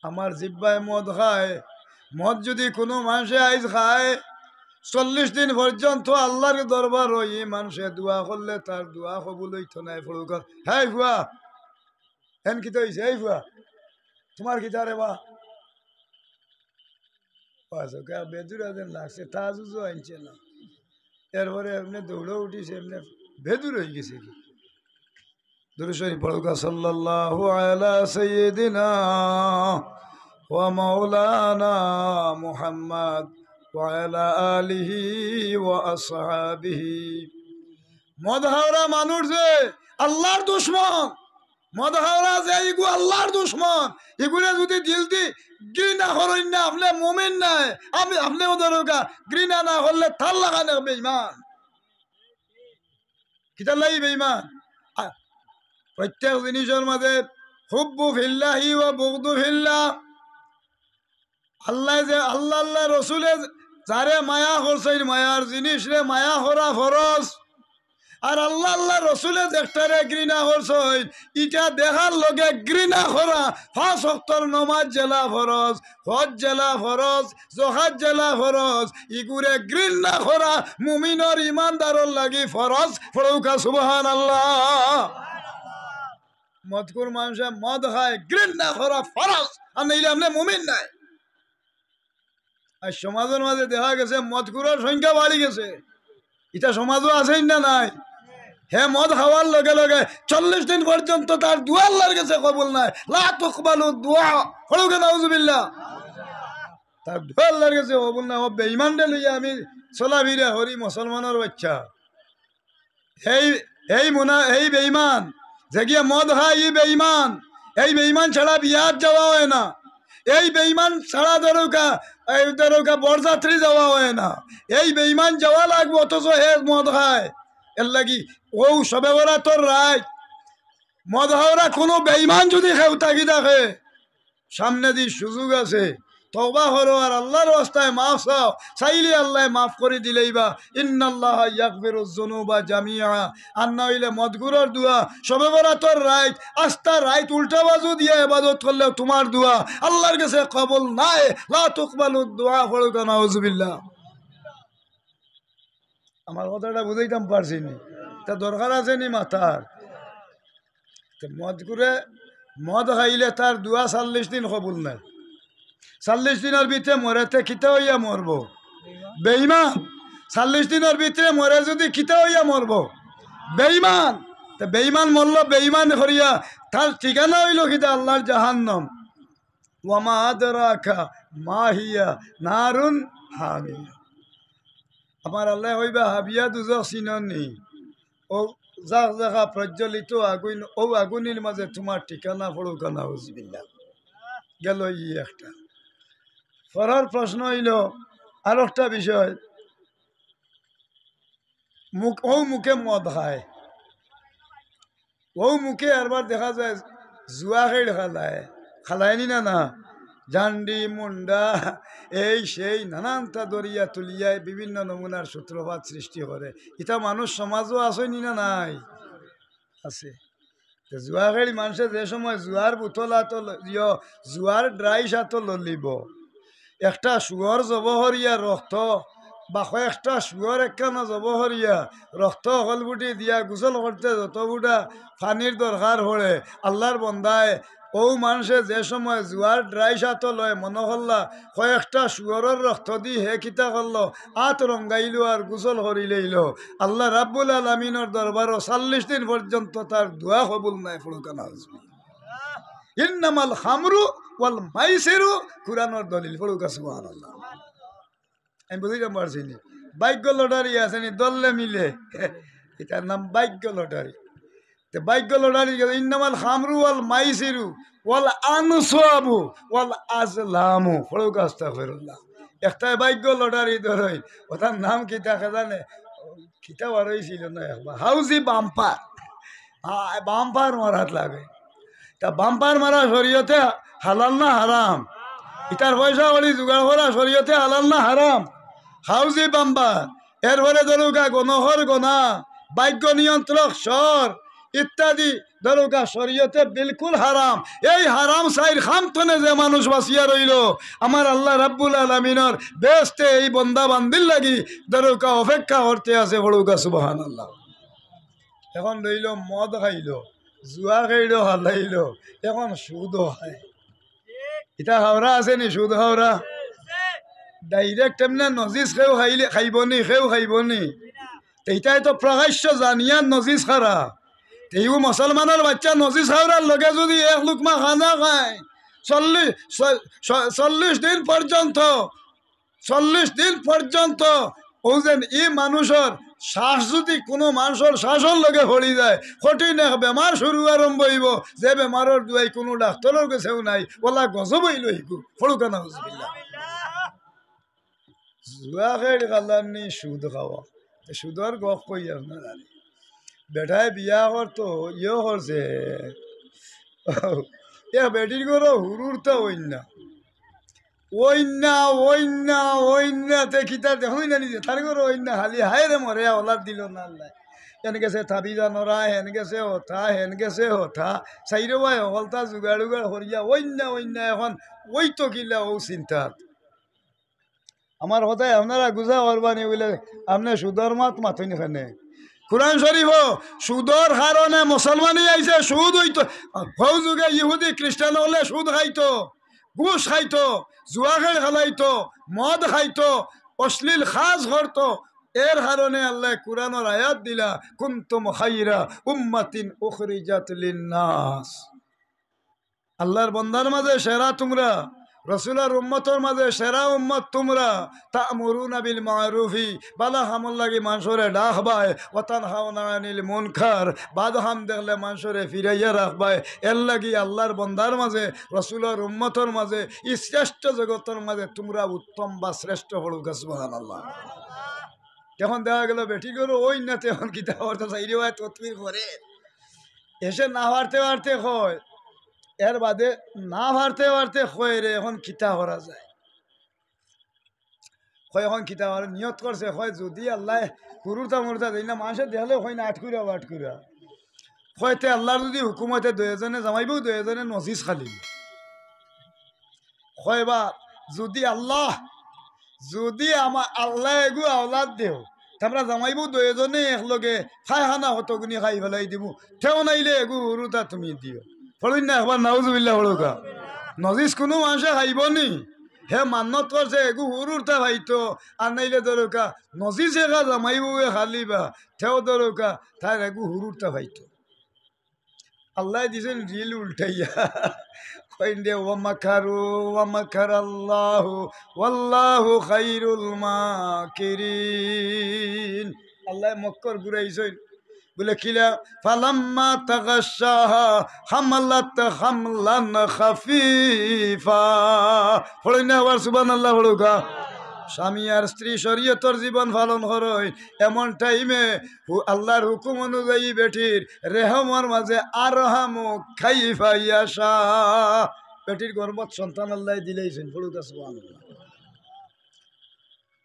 আমার জিব্বায় মদ খায়। মদ যদি কুনু মানষে আইজ খায়, চল্লিশ দিন পর্যন্ত আল্লাহর দরবারো ই মানষে দোয়া করলে তার দোয়া কবুল অইতো নায়। পড়উক্কা, "হেই ফুয়া, এন কিতা অইছে? এই ফুয়া, তুমার কিতা রে বা?" বাস, ওকে বেদুরা যেন লাগছে, তাজুজও আনছে না। এরপরে এমনে দৌড়ও উঠিছে, এমনে বেদুর অইগেছে কি? দুরূদ শরীফ পড়উক্কা, সাল্লাল্লাহু আলা সাইয়্যিদিনা ওয়া মাওলানা মুহাম্মদ ওয়া আলা আলিহি ওয়া আসহাবিহি। মদ খাওরা মানুষ যে আল্লাহর দুশমন, মদ খাওরা যে ইগু আল্লাহর দুশমন, ইগুরে যদি দিল দি ঘৃণা করইন না, আপনে মুমিন নায়। আমি, আপনে ওদের ওগা ঘৃণা না করলে তার লাখান বেইমান। কিতার লাগি বেইমান? আ, প্রত্যেক জিনিসর মাঝে হুব্বু ফিল্লাহি ওয়া বুগদু ফিল্লাহ। আল্লায় যে, আল্লাহ, আল্লাহ রসুলে যারে মায়া করছইন, মায়ার জিনিসরে মায়া করা ফরজ। আর আল্লাহ, আল্লাহ রসুলে যেটারে ঘৃণা করছইন, ইটা দেখার লগে ঘৃণা করা। পাঁচ ওয়াক্তর নমাজ যেলা ফরজ, হজ যেলা ফরজ, জকাত যেলা ফরজ, ইগুরে ঘৃণা করা মুমিনর ইমানদারর লাগি ফরজ। পড়উক্কা সুবহানাল্লাহ। মদকুর মানষে মদ খায়, ঘৃণা করা ফরজ, আর নাইলে আপনে মুমিন নায়। আর সমাজর মাঝে দেখা গেছে মদকুরর সংখ্যা বাড়ি গেছে। ইটা সমাজও আছে না নাই? হে মদ খাওয়ার লগে লগে চল্লিশ দিন পর্যন্ত তার দোয়া আল্লাহর গেছে কবুল নায়। লা তুকবালু দোয়া। পড়উক্কা নাউজুবিল্লাহ। তার দোয়া আল্লাহর গেছে কবুল নায়। ও বেইমানরে লইয়া আমি চলাফিরা করি, মুসলমানর বাচ্চা। এই, এই মুনা-, এই বেইমান, যেগিয়ে মদ খায়, ই বেইমান। এই বেইমান ছাড়া বিয়াত যাওয়া অয় না। এই বেইমান ছাড়া ধরউক্কা, এই ধরউক্কা বরযাত্রী যাওয়া অয় না। এই বেইমান যাওয়া লাগবো, অথচ হে মদ খায়। এরলাগি অউ শবে বরাতর রাইত মদ খাওরা কুনু বেইমান যুদি কেউ থাকি থাকে, সামনেদি সুযোগ আছে, তওবা করো আর আল্লাহর ওয়াস্তায় মাফ চাও, চাইলে আল্লায় মাফ করি দিলাইবা। ইন্নাল্লাহা ইয়াগফিরুয যুনুবা জামিআ। আর না অইলে মদকুরর দোয়া, শবে বরাতর রাইত, আস্তা রাইত উল্টা বাজু দিয়া ইবাদত করলেও তুমার দোয়া আল্লাহর গেছে কবুল নায়। লা তুকবালুদ দুআ, পড়উক্কা নাউজুবিল্লাহ। আমার কথাটা বুঝাইতাম পারছি নি? তা দরকার আছে নি মাতার? তে মদকুরে, মদ খাইলে তার দোয়া চল্লিশ দিন কবুল নায়। চল্লিশ দিনর ভিতরে মরে, তে কিতা অইয়া মরবো? বেইমান। চল্লিশ দিনর ভিতরে মরে যুদি কিতা অইয়া মরবো? বেইমান। তে বেইমান মরলো, বেইমান করিয়া তার ঠিকানা অইলো কিতা? আল্লাহর জাহান্নাম। ওয়া মা আদরাকা মা হিয়া নারুন হামিয়া। আমার আল্লায় কইবা, হাবিয়া দুজখ চিনো নি? অউ জাকজাকা প্রজ্বলিত আগুন, অউ আগুনর মাঝে তুমার ঠিকানা। পড়উক্কা নাউজুবিল্লাহ। গেল ই একটা। পরর প্রশ্ন অইলো আরোকটা বিষয়, মুখ, অউ মুখে মদ খায়, অউ মুখে আরবার দেখা যায় জুয়া খেল খেলায়, খেলায় নি না? না, জান্ডি, মুন্ডা, এই সেই নানানটা ধরিয়া তুলিয়া বিভিন্ন নমুনার সূত্রপাত সৃষ্টি করে। ইতা মানুষ সমাজও আছইন নি না নাই? আছে। তে জুয়া খেলি মানষে যে সময় জুয়ার বোতল আতো ল-, ইয়ো, জুয়ার ড্রাইস আতো ললিব, একটা শুয়র জবো করিয়া রক্ত বা কয়েকটা শুয়র একখানো জবো করিয়া রক্ত হকল ফুটি দিয়া গোসল করতে যত ফুটা পানির দরকার পড়ে, আল্লার বন্দায় অউ মানষে যে সময় জুয়ার ড্রাইস আতো লয়, মনো করলা কয়েকটা শুয়রর রক্ত দি হে কিতা করলো, আত রঙ্গাইলো আর গোসল করিলাইলো। আল্লা রাব্বুল আলামিনর দরবারো চল্লিশ দিন পর্যন্ত তার দোয়া কবুল নায়। পড়ুক্কা নাউজুবিল্লাহ। ইন্নামাল খামরু ওয়াল মাইসিরু, কুরআনর দলিল। পড়ুক্কা সুবহানাল্লাহ। আমি বুঝাইতাম পারছি নি? ভাগ্য লটারি আছে নি, ধরলে মিলে। ইটার নাম ভাগ্য লটারি। তে ভাগ্য লটারি গেল, ইন্নামাল খামরু ওয়াল মাইসিরু ওয়াল আনসাবু ওয়াল আজলামু। পড়ুক্কা আস্তাগফিরুল্লাহ। একটায় ভাগ্য লটারি ধরইন, ওটার নাম কিতা কে জানে? কিতা বার অইছিল না একবার? হাউজি বাম্পার। হ্যাঁ, বাম্পার মারাত লাগে। তা বাম্পার মারা শরীয়তে হালাল না হারাম? ইতার পয়সা করি জোগাড় করা শরীয়তে হালাল না হারাম? হাউজি বাম্পার, এরপরে ধরুক্কা গণকর গনা, ভাগ্য নিয়ন্ত্রক সর ইত্যাদি ধরুক্কা শরীয়তে বিলকুল হারাম। এই হারাম চাইর খাম তনে যে মানুষ বাঁচিয়া রইলো, আমার আল্লা রাব্বুল আলামিনর বেহেস্তে এই বন্দা বান্দির লাগি ধরুক্কা অপেক্ষা করতে আছে। পড়ুক্কা সুবহানাল্লাহ। এখন রইলো মদ খাইলো, জুয়া খেইলো, হালাইলো, এখন সুদও খায়। ইতা খাওরা আছে নি, সুদ খাওরা? Direct এমনে নজিস কেউ খাইলে, খাইবো নি, কেউ খাইবো নি? তে ইতায় তো প্রকাশ্য জানিয়া নজিস খারা। তে ইগু মুসলমানর বাইচ্চা নজিস খাওরার লগে যুদি এক লুকমা খানা খায়, চল্লিশ, চ-, চ-, চল্লিশ দিন পর্যন্ত, চল্লিশ দিন পর্যন্ত অউ যেন ই মানুষর শ্বাস যুদি কুনু মানষর শ্বাসর লগে পড়ি যায়, কঠিন এক বেমার শুরু আরম্ভ অইবো, যে বেমারর দুয়াই কুনু ডাক্তরর গেছেও নাই, ওলা গজব অইলো ইগু। পড়ুক্কা নাউজুবিল্লাহ। জুয়া খেইল খালার নি সুদ খাওয়া। তে সুদর গপ কই আপনারারে। বেটায় বিয়া করতো, ইয়ো করছে। এক বেটির ঘরো হুরুরতা ওইন্না। ওইন্না, ওইন্না, ওইন্না, তে কিতা দেখইন না নিজে? তার ঘরো ওইন্না খালি, হায় রে মরে, আওলাদ দিলো না আল্লায়। হেন গেছে তাবিজ আনরা, হেন গেছে হতা, হেন গেছে হতা। চাইরো ভাই হকলতা জুগাড় উগাড় করিয়া, ওইন্না, ওইন্না, এখন ওই তো কিলা, অউ চিন্তাত। আমার কথায় আপনারা গুছা করবা নি বুলে, আপনে সুদর মাত মাতইন কেনে? কুরআন শরীফো সুদর কারণে মুসলমানি আইছে, সুদ অইতো। হউ যুগে ইহুদি খ্রিস্টান অকলে সুদ খাইতো, ঘুষ খাইতো, জুয়া খেল খেলাইতো, মদ খাইতো, অশ্লীল কাজ করতো। এর কারণে আল্লায় কুরআনর আয়াত দিলা, "কুনতুম খাইরা উম্মাতিন উখরিজাত লিন্নাস।" আল্লার বন্দার মাঝে সেরা তুমরা, রসুলর উম্মতর মাঝে সেরা উম্মত তুমরা। তা'মুরুনা বিল মা'রুফি, বালা কামর লাগি মানষরে ডাকবায়, ওয়া তানহাউনা আনিল মুনকার, বাদ কাম দেখলে মানষরে ফিরাইয়া রাখবায়। এর লাগি আল্লার বন্দার মাঝে, রসুলর উম্মতর মাঝে, ই শ্রেষ্ঠ জগতর মাঝে তুমরা উত্তম বা শ্রেষ্ঠ। পড়ুক্কা সুবহানাল্লাহ। এখন দেখা গেল বেটির ঘরো ওইন্না, তে এখন কিতা করতো? চাইরো ভাই তকবির করে। এসে না পারতে পারতে কয়, এর বাদে না পারতে পারতে কয়, "রে, এখন কিতা করা যায়?" কয়, "এখন কিতা করা?" নিয়ত করছে, কয়, "যুদি আল্লায় হুরুরতা মুরুরতা দেইন না, মানষে দেখলে কয় না, আটকুরা, আটকুরা।" কয়, "তে আল্লার যুদি হুকুম অয়, তে দুইজনে জামাই বউ দুইজনে নজিস খালি।" কয়, "বা, যুদি আল্লাহ, যুদি আমা-, আল্লায় এগু আওলাদ দেও, তে আমরা জামাই বউ দুইজনে একলগে পায়খানা কতগুনি খাই ফেলাই দিমু, তেও নাইলে এগু হুরুতা তুমি দিও।" পড়ইন না একবার নাউজুবিল্লাহ পড়ুক্কা। নজিস কুনু মানষে খাইবো নি? হে মান্নত করছে এগু হুরুতা পাইতো, আর নাইলে ধরুক্কা নজিস এগু জামাই বউয়ে খালিবা, তেও ধরুক্কা তার এগু হুরুতা পাইতো। আল্লায় দিছইন রিল উল্টাইয়া। কইন দে, "ওয়া মাকারু ওয়া মাকারাল্লাহু ওয়াল্লাহু খাইরুল মাকিরিন।" আল্লায় মক্কর ঘুরাইছইন। বুলে, কিলা? "ফালাম্মা তাগাশশাহা হামালাত হামলান খাফিফা।" পড়ইন না আবার সুবহানাল্লাহ পড়ুক্কা। স্বামী আর স্ত্রী শরীয়তর জীবন পালন করইন, এমন টাইমে হু-, আল্লার হুকুম অনুযায়ী বেটির রেহমর মাঝে আরহামু কাইফা ইয়াশা। বেটির গর্ভত সন্তান আল্লায় দিলাইছইন, পড়ুক্কা সুবহানাল্লাহ।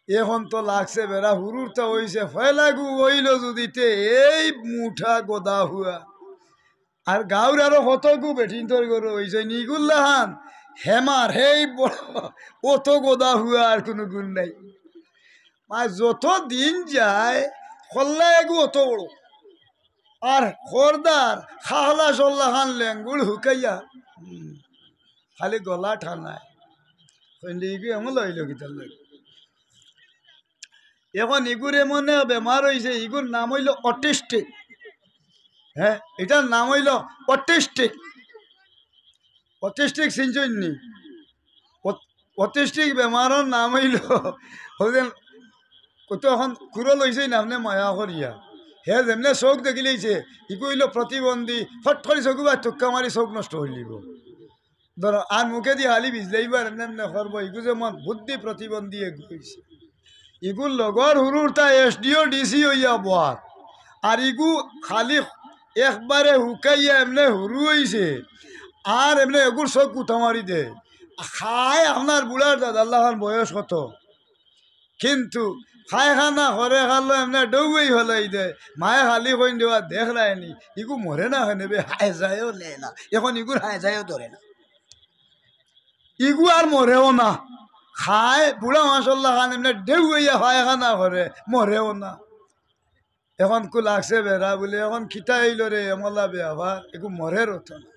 এখন তো লাগছে বেড়া, হুরুরতা অইছে, ফয়লাগু অইলো যুদি তে এই মুঠা গদা হুয়া। আর গাউর আরো কতগু বেটিন্তর গরু অইছে, নিগুল্লাহান হেমার, হেই বড়, অত গদা হুয়া আর কুনু গুণ নাই। মায় যত দিন যায়, কল্লা এগু অত বড়। আর খরদার খাহলা সল্লাহান লেঙ্গুড় হুকাইয়া, হুম, খালি গলা টানায়। কইলে ইগু এমন অইলো কিতার লাগি? এখন ইগুর এমন বেমার অইছে, ইগুর নাম অইলো অটিস্টিক। হ্যাঁ, ইটার নাম অইলো অটিস্টিক। অটিস্টিক চিনছইন নি? অট-, অটিস্টিক বেমারর নাম অইলো, অউ যে কত এখন কুরল অইছে না, আপনে মায়া করিয়া। হে যেমনে চউখ দেখিলাইছে, ইগু অইলো প্রতিবন্ধী, ফট করি চউখগুবায় তুক্কা মারি চউখ নষ্ট করিলিবো। ধরো, আর মুখেদি খালি বিজলাইবার এমনে এমনে করবো, ইগু যেমন বুদ্ধি প্রতিবন্ধী এগু অইছে। ইগুর লগর হুরুরতা এসডিও, ডিসি অইয়া বওয়ার। আর ইগু খালি একবারে হুকাইয়া এমনে হুরু অইছে। আর এমনে এগুর চউখ গুতা মারি দে। খায় আপনার বুড়ার দাদাল্লাখান বয়স কত? কিন্তু পায়খানা করে খালো এমনে ডৌয়াই ফালাই দে। মায়ে খালি কইন দেওয়া দেখরায়নি, ইগু মরে না কেনে বে, হায় যায়ও লে না। এখন ইগুর হায় যায়ও ধরে না। ইগু আর মরেও না। খায় বুড়া মাশাল্লাহ খান এমনে ডৌয়াইয়া পায়খানা করে, মরেও না। এখন কু লাগছে বেড়া বুলে, এখন কিতা অইলো রে, এমলা বেয়াপার, এগু মরের অত না।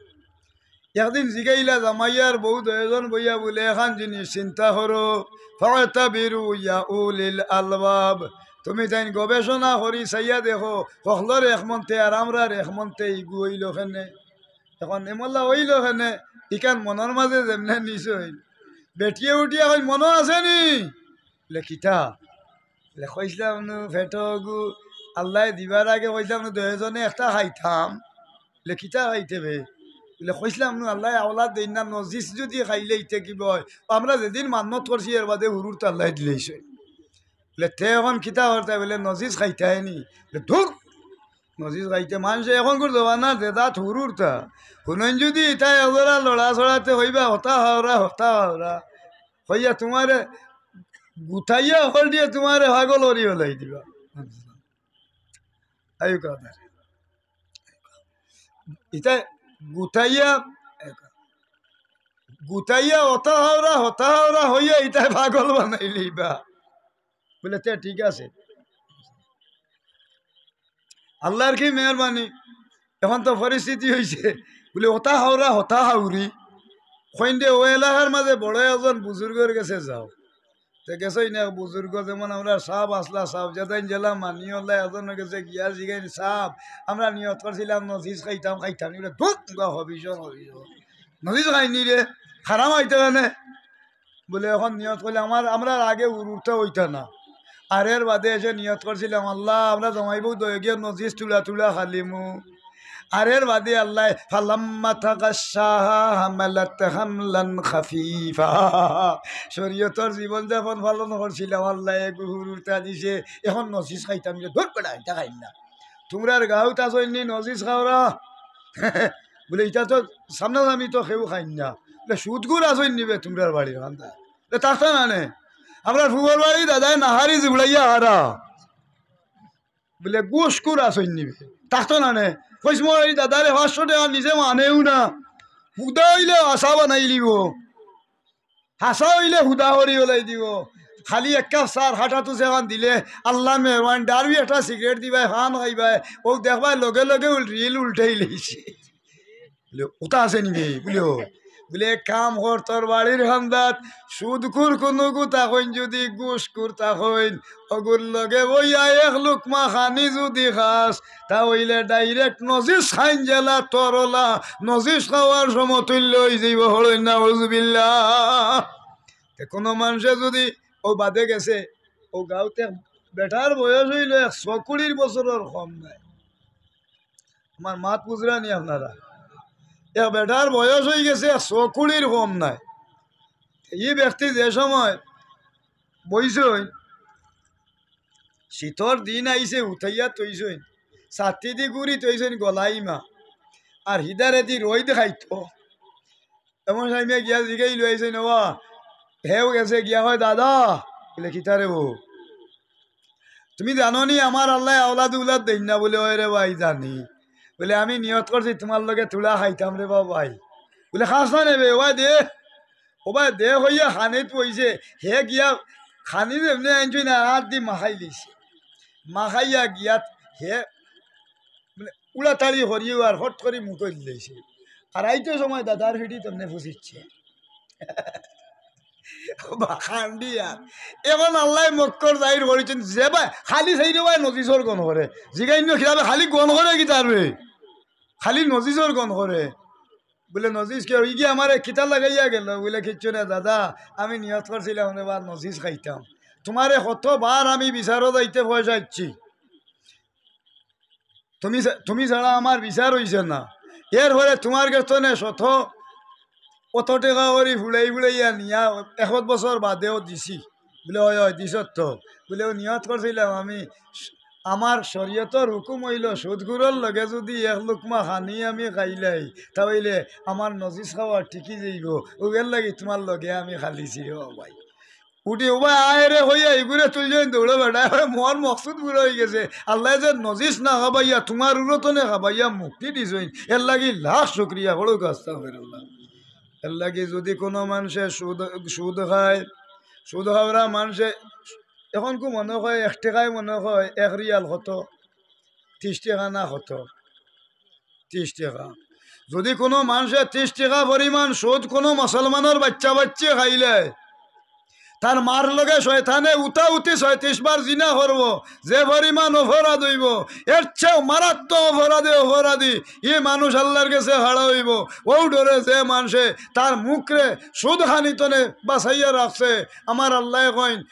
একদিন জিগাইলা জামাইয়ার বউ দুইজন বইয়া বুলে, এখান জিনিস চিন্তা করো, ফাতাবিরু ইয়া উলিল আলবাব। তুমি তাইন গবেষণা করি চাইয়া দেখো, হকলর এক মন্তে আর আমরার এক মন্তে ইগু অইলো কেনে। এখন এমলা অইলো কেনে, ইখান মনর মাঝে যেমনে নিছইন। বেটিয়ে উঠিয়া কইন, মনো আছে নি? বুলে, কিতা? বুলে, কইছলাম নু, পেটো গু, আল্লায় দিবার আগে কইছলাম নু, দুইজনে একটা খাইতাম। বুলে, কিতা খাইতে বে? বুলে, কইছলাম নু, আল্লায় আওলাদ দেইন না, নজিস যুদি খাইলে ইতে কিবা অয়? আমরা যেদিন মান্নত করছি, এর বাদে হুরুরতা আল্লায় দিলাইছইন। বুলে, তে এখন কিতা করতায়? বুলে, নজিস খাইতায় নি। বুলে, ধুর, নজিস খাইতে মানষে এখনকুর জমানার যে জাত হুরুরতা। হুনইন যুদি ইতা এজরা লড়াচড়াতে কইবা, হতা হাওরা, হতা হাওরা। কইয়া তুমারে গুতাইয়া হকল দিয়া তুমারে পাগল করি ফালাই দিবা। আইও কথা। ইতা গুতাইয়া, গুতাইয়া হতা হাওরা, হতা হাওরা কইয়া ইতায় পাগল বানাইলিবা। বুলে, তে ঠিক আছে। আল্লার কি মেহেরবানি, এখন তো পরিস্থিতি অইছে, বুলে, হতা হাওরা, হতা হাউরি। কইন দে, অউ এলাকার মাঝে বড় একজন বুজুর্গর গেছে যাও। তে গেছইন এক বুজুর্গ, যেমন আমরার সাব আছলা, সাব যেতাইন জেলা মানি অলা, একজনর গেছে গিয়া জিগাইন, সাব, আমরা নিয়ত করছিলাম নজিস খাইতাম, খাইতাম নি। বুলে, ধুর, তুমরা হবিছ, হবিছ। নজিস খাইনি রে, হারাম অইতো কেনে? বুলে, এখন নিয়ত করলে আমার, আমরার আগে হুরুরতা অইতা না। আর এর বাদে এসে নিয়ত করছিলাম, আল্লাহ, আমরা জমাই বউ দুইওগিয়ে নজিস তুলা তুলা খালিমু। আর এর বাদে আল্লায়, ফালাম্মা তাগাশশাহা হামালাত হামলান খাফিফা। শরীয়তর জীবনযাপন পালন করছিলাম, আল্লায় এগু হুরুরতা দিছে, এখন নজিস খাইতাম যে, ধুর বেটা, ইতা খাইন না। তুমরার গাউত আছইন নি নজিস খাওরা? বুলে, ইতা তো সামনাসামনি তো কেউ খাইন না। বুলে, সুদখুর আছইন নি বে তুমরার বাড়ির কান্দাত? বুলে, থাকতা না নে। আমরার ফুফর বাড়ি দাদায় নাহারি জিবড়াইয়া হারা। বুলে, ঘুষখুর আছইন নি বে? থাকতা না নে। কইছ, মোর এই দাদারে পাঁচশো টেকা নিজে মানেউ না। হুদা অইলে হাছা বানাইলিবো। হাছা অইলে হুদা করি ফালাই দিবো। খালি এক কাপ চার হাটা তুছে এখান দিলে, আল্লার মেহেরবানি, ডারবি একটা সিগারেট দিবায়, পান খাইবায়, অউ দেখবায় লগে লগে উল-, রিল উল্টাইলাইছে। বুলে, উতা আছে নি বে? বুলে, ও। বুলে, এক কাম কর, তোর বাড়ির কান্দাত সুদখুর কুনুগু থাকইন, যুদি ঘুষখুর থাকইন, অগুর লগে বইয়া এক লুকমা খানি যুদি খাস, তা অইলে direct নজিস খাইন জেলা তোর অলা, নজিস খাওয়ার সমতুল্য অইযাইবো, পড়ইন নাউজুবিল্লাহ। তে কুনু মানষে যুদি অউ বাদে গেছে, অউ গাউত এক বেটার বয়স অইলো একশো কুড়ির বছরর কম নায়। আমার মাত বুঝরা নি আপনারা? এক বেটার বয়স অইগেছে একশো কুড়ির কম নায়। ই ব্যক্তি যে সময় বইছইন, শীতর দিন আইছে, উঠাইয়া থইছইন, ছাতিদি গুড়ি থইছইন গলাইমা, আর হিদারেদি রইদ খাইতো। এমন সাইমে গিয়া জিগাইল আইছইন, "ওবা।" হেও গেছে গিয়া কয়, "দাদা।" বলে, "কিতা রে বা?" "তুমি জানো নি আমার আল্লায় আওলাদ উলাদ দেইন না?" বলে, "ওই রে ভাই, জানি।" বলে, "আমি নিয়ত করছি তুমার লগে থুড়া খাইতাম রে বা ভাই।" বলে, "খাস না নে বে, ওবা দে।" ওবা দে কইয়া খানিত বইছে, হে গিয়া খানি যেমনে আনছইন না, হাত দি মাখাই লইছে। মাখাইয়া গিয়া হে মানে উড়াতাড়ি করিও আর হট করি মুতো দিলাইছে। আর আইতো সময় দাদার ফিটি তেমনে ফুসিচ্ছে। বা খান্ডি আর। এখন আল্লায় মক্কর জাহির করিছইন, যে ভাই খালি চাইরোবায় নজিসর গন্ধ করে। জিগাইন কিতাবে খালি গন্ধ করে কিতার বে? খালি নজিসর গন্ধ করে। বলে, "নজিস কে অইগি আমারে কিতা লাগাইয়া গেল?" বলে, "কিচ্ছু না দাদা, আমি নিয়ত করছিলাম এবার নজিস খাইতাম। তুমারে কতবার আমি বিচারো যাইতে পয়সা দিছি, তুমি ছা-, তুমি ছাড়া আমার বিচার অইছে না। এরপরে তুমার গেছ থনে শত অত টেকা করি ফুড়াই ফুড়াইয়া নিয়া একত বছর বাদেও দিছি।" বলে, "অয়, অয়, দিছত তো।" বলে, "ও নিয়ত করছিলাম আমি, আমার শরীয়তর হুকুম অইলো সুদখুরর লগে যুদি এক লুকমা খানি আমি খাইলাই, তা অইলে আমার নজিস খাওয়া ঠিকি যাইবো। অউ এর লাগি তুমার লগে আমি খালিছি রে বা ভাই।" উঠি, "ওবা আয় রে" কইয়া ইগুরে তুলছইন দৌড়ে বেটা। "মোর মকসুদ পুরা অইগেছে। আল্লায় যে নজিস না খাবাইয়া তুমার উরতনে খাবাইয়া মুক্তি দিছইন, এর লাগি লাখ শুকরিয়া।" পড়উক্কা আস্তাগফিরুল্লাহ। এর লাগি যুদি কুনু মানষে সুদ, সুদ খায়, সুদ খাওরা মানষে এখন কু মনো কয় এক টেকায় মনো কয় এক রিয়াল কত? তিশ টেকা না কত? তিশ টেকা। যুদি কুনু মানষে তিশ টেকা পরিমাণ সুদ কুনু মুসলমানর বাইচ্চা বাইচ্চি খাইলে, তার মার লগে শয়তানে উতাউতি ছয়ত্রিশ বার জিনা করবো, যে পরিমাণ অপরাধ অইবো, এর চেয়েও মারাত্মক অপরাধে অপরাধী ই মানুষ আল্লার গেছে খাড়া অইবো। অউ ডরে যে মানষে তার মুখরে সুদ খানিতনে বাচাইয়া রাখছে, আমার আল্লায় কইন,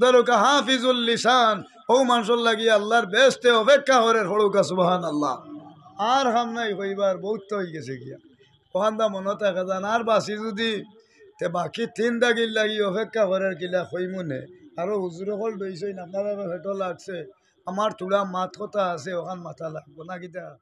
ধরউক্কা হাফিজুল লিসান, অউ মানষর লাগি আল্লার বেহেস্তে অপেক্ষা করের, পড়উক্কা সুবহানাল্লাহ। আর কাম নাই কইবার, বউত তো অইগেছে গিয়া। অখানতা মনো থাকে যান, আর বাচি যুদি, তে বাকি তিন দাগির লাগি অপেক্ষা করের কিলা কইমু নে। আরো হুজুর অকল ডইছইন, আপনারারও পেটো লাগছে, আমার থুড়া মাত কথা আছে, অখান মাতা লাগবো না কিতা?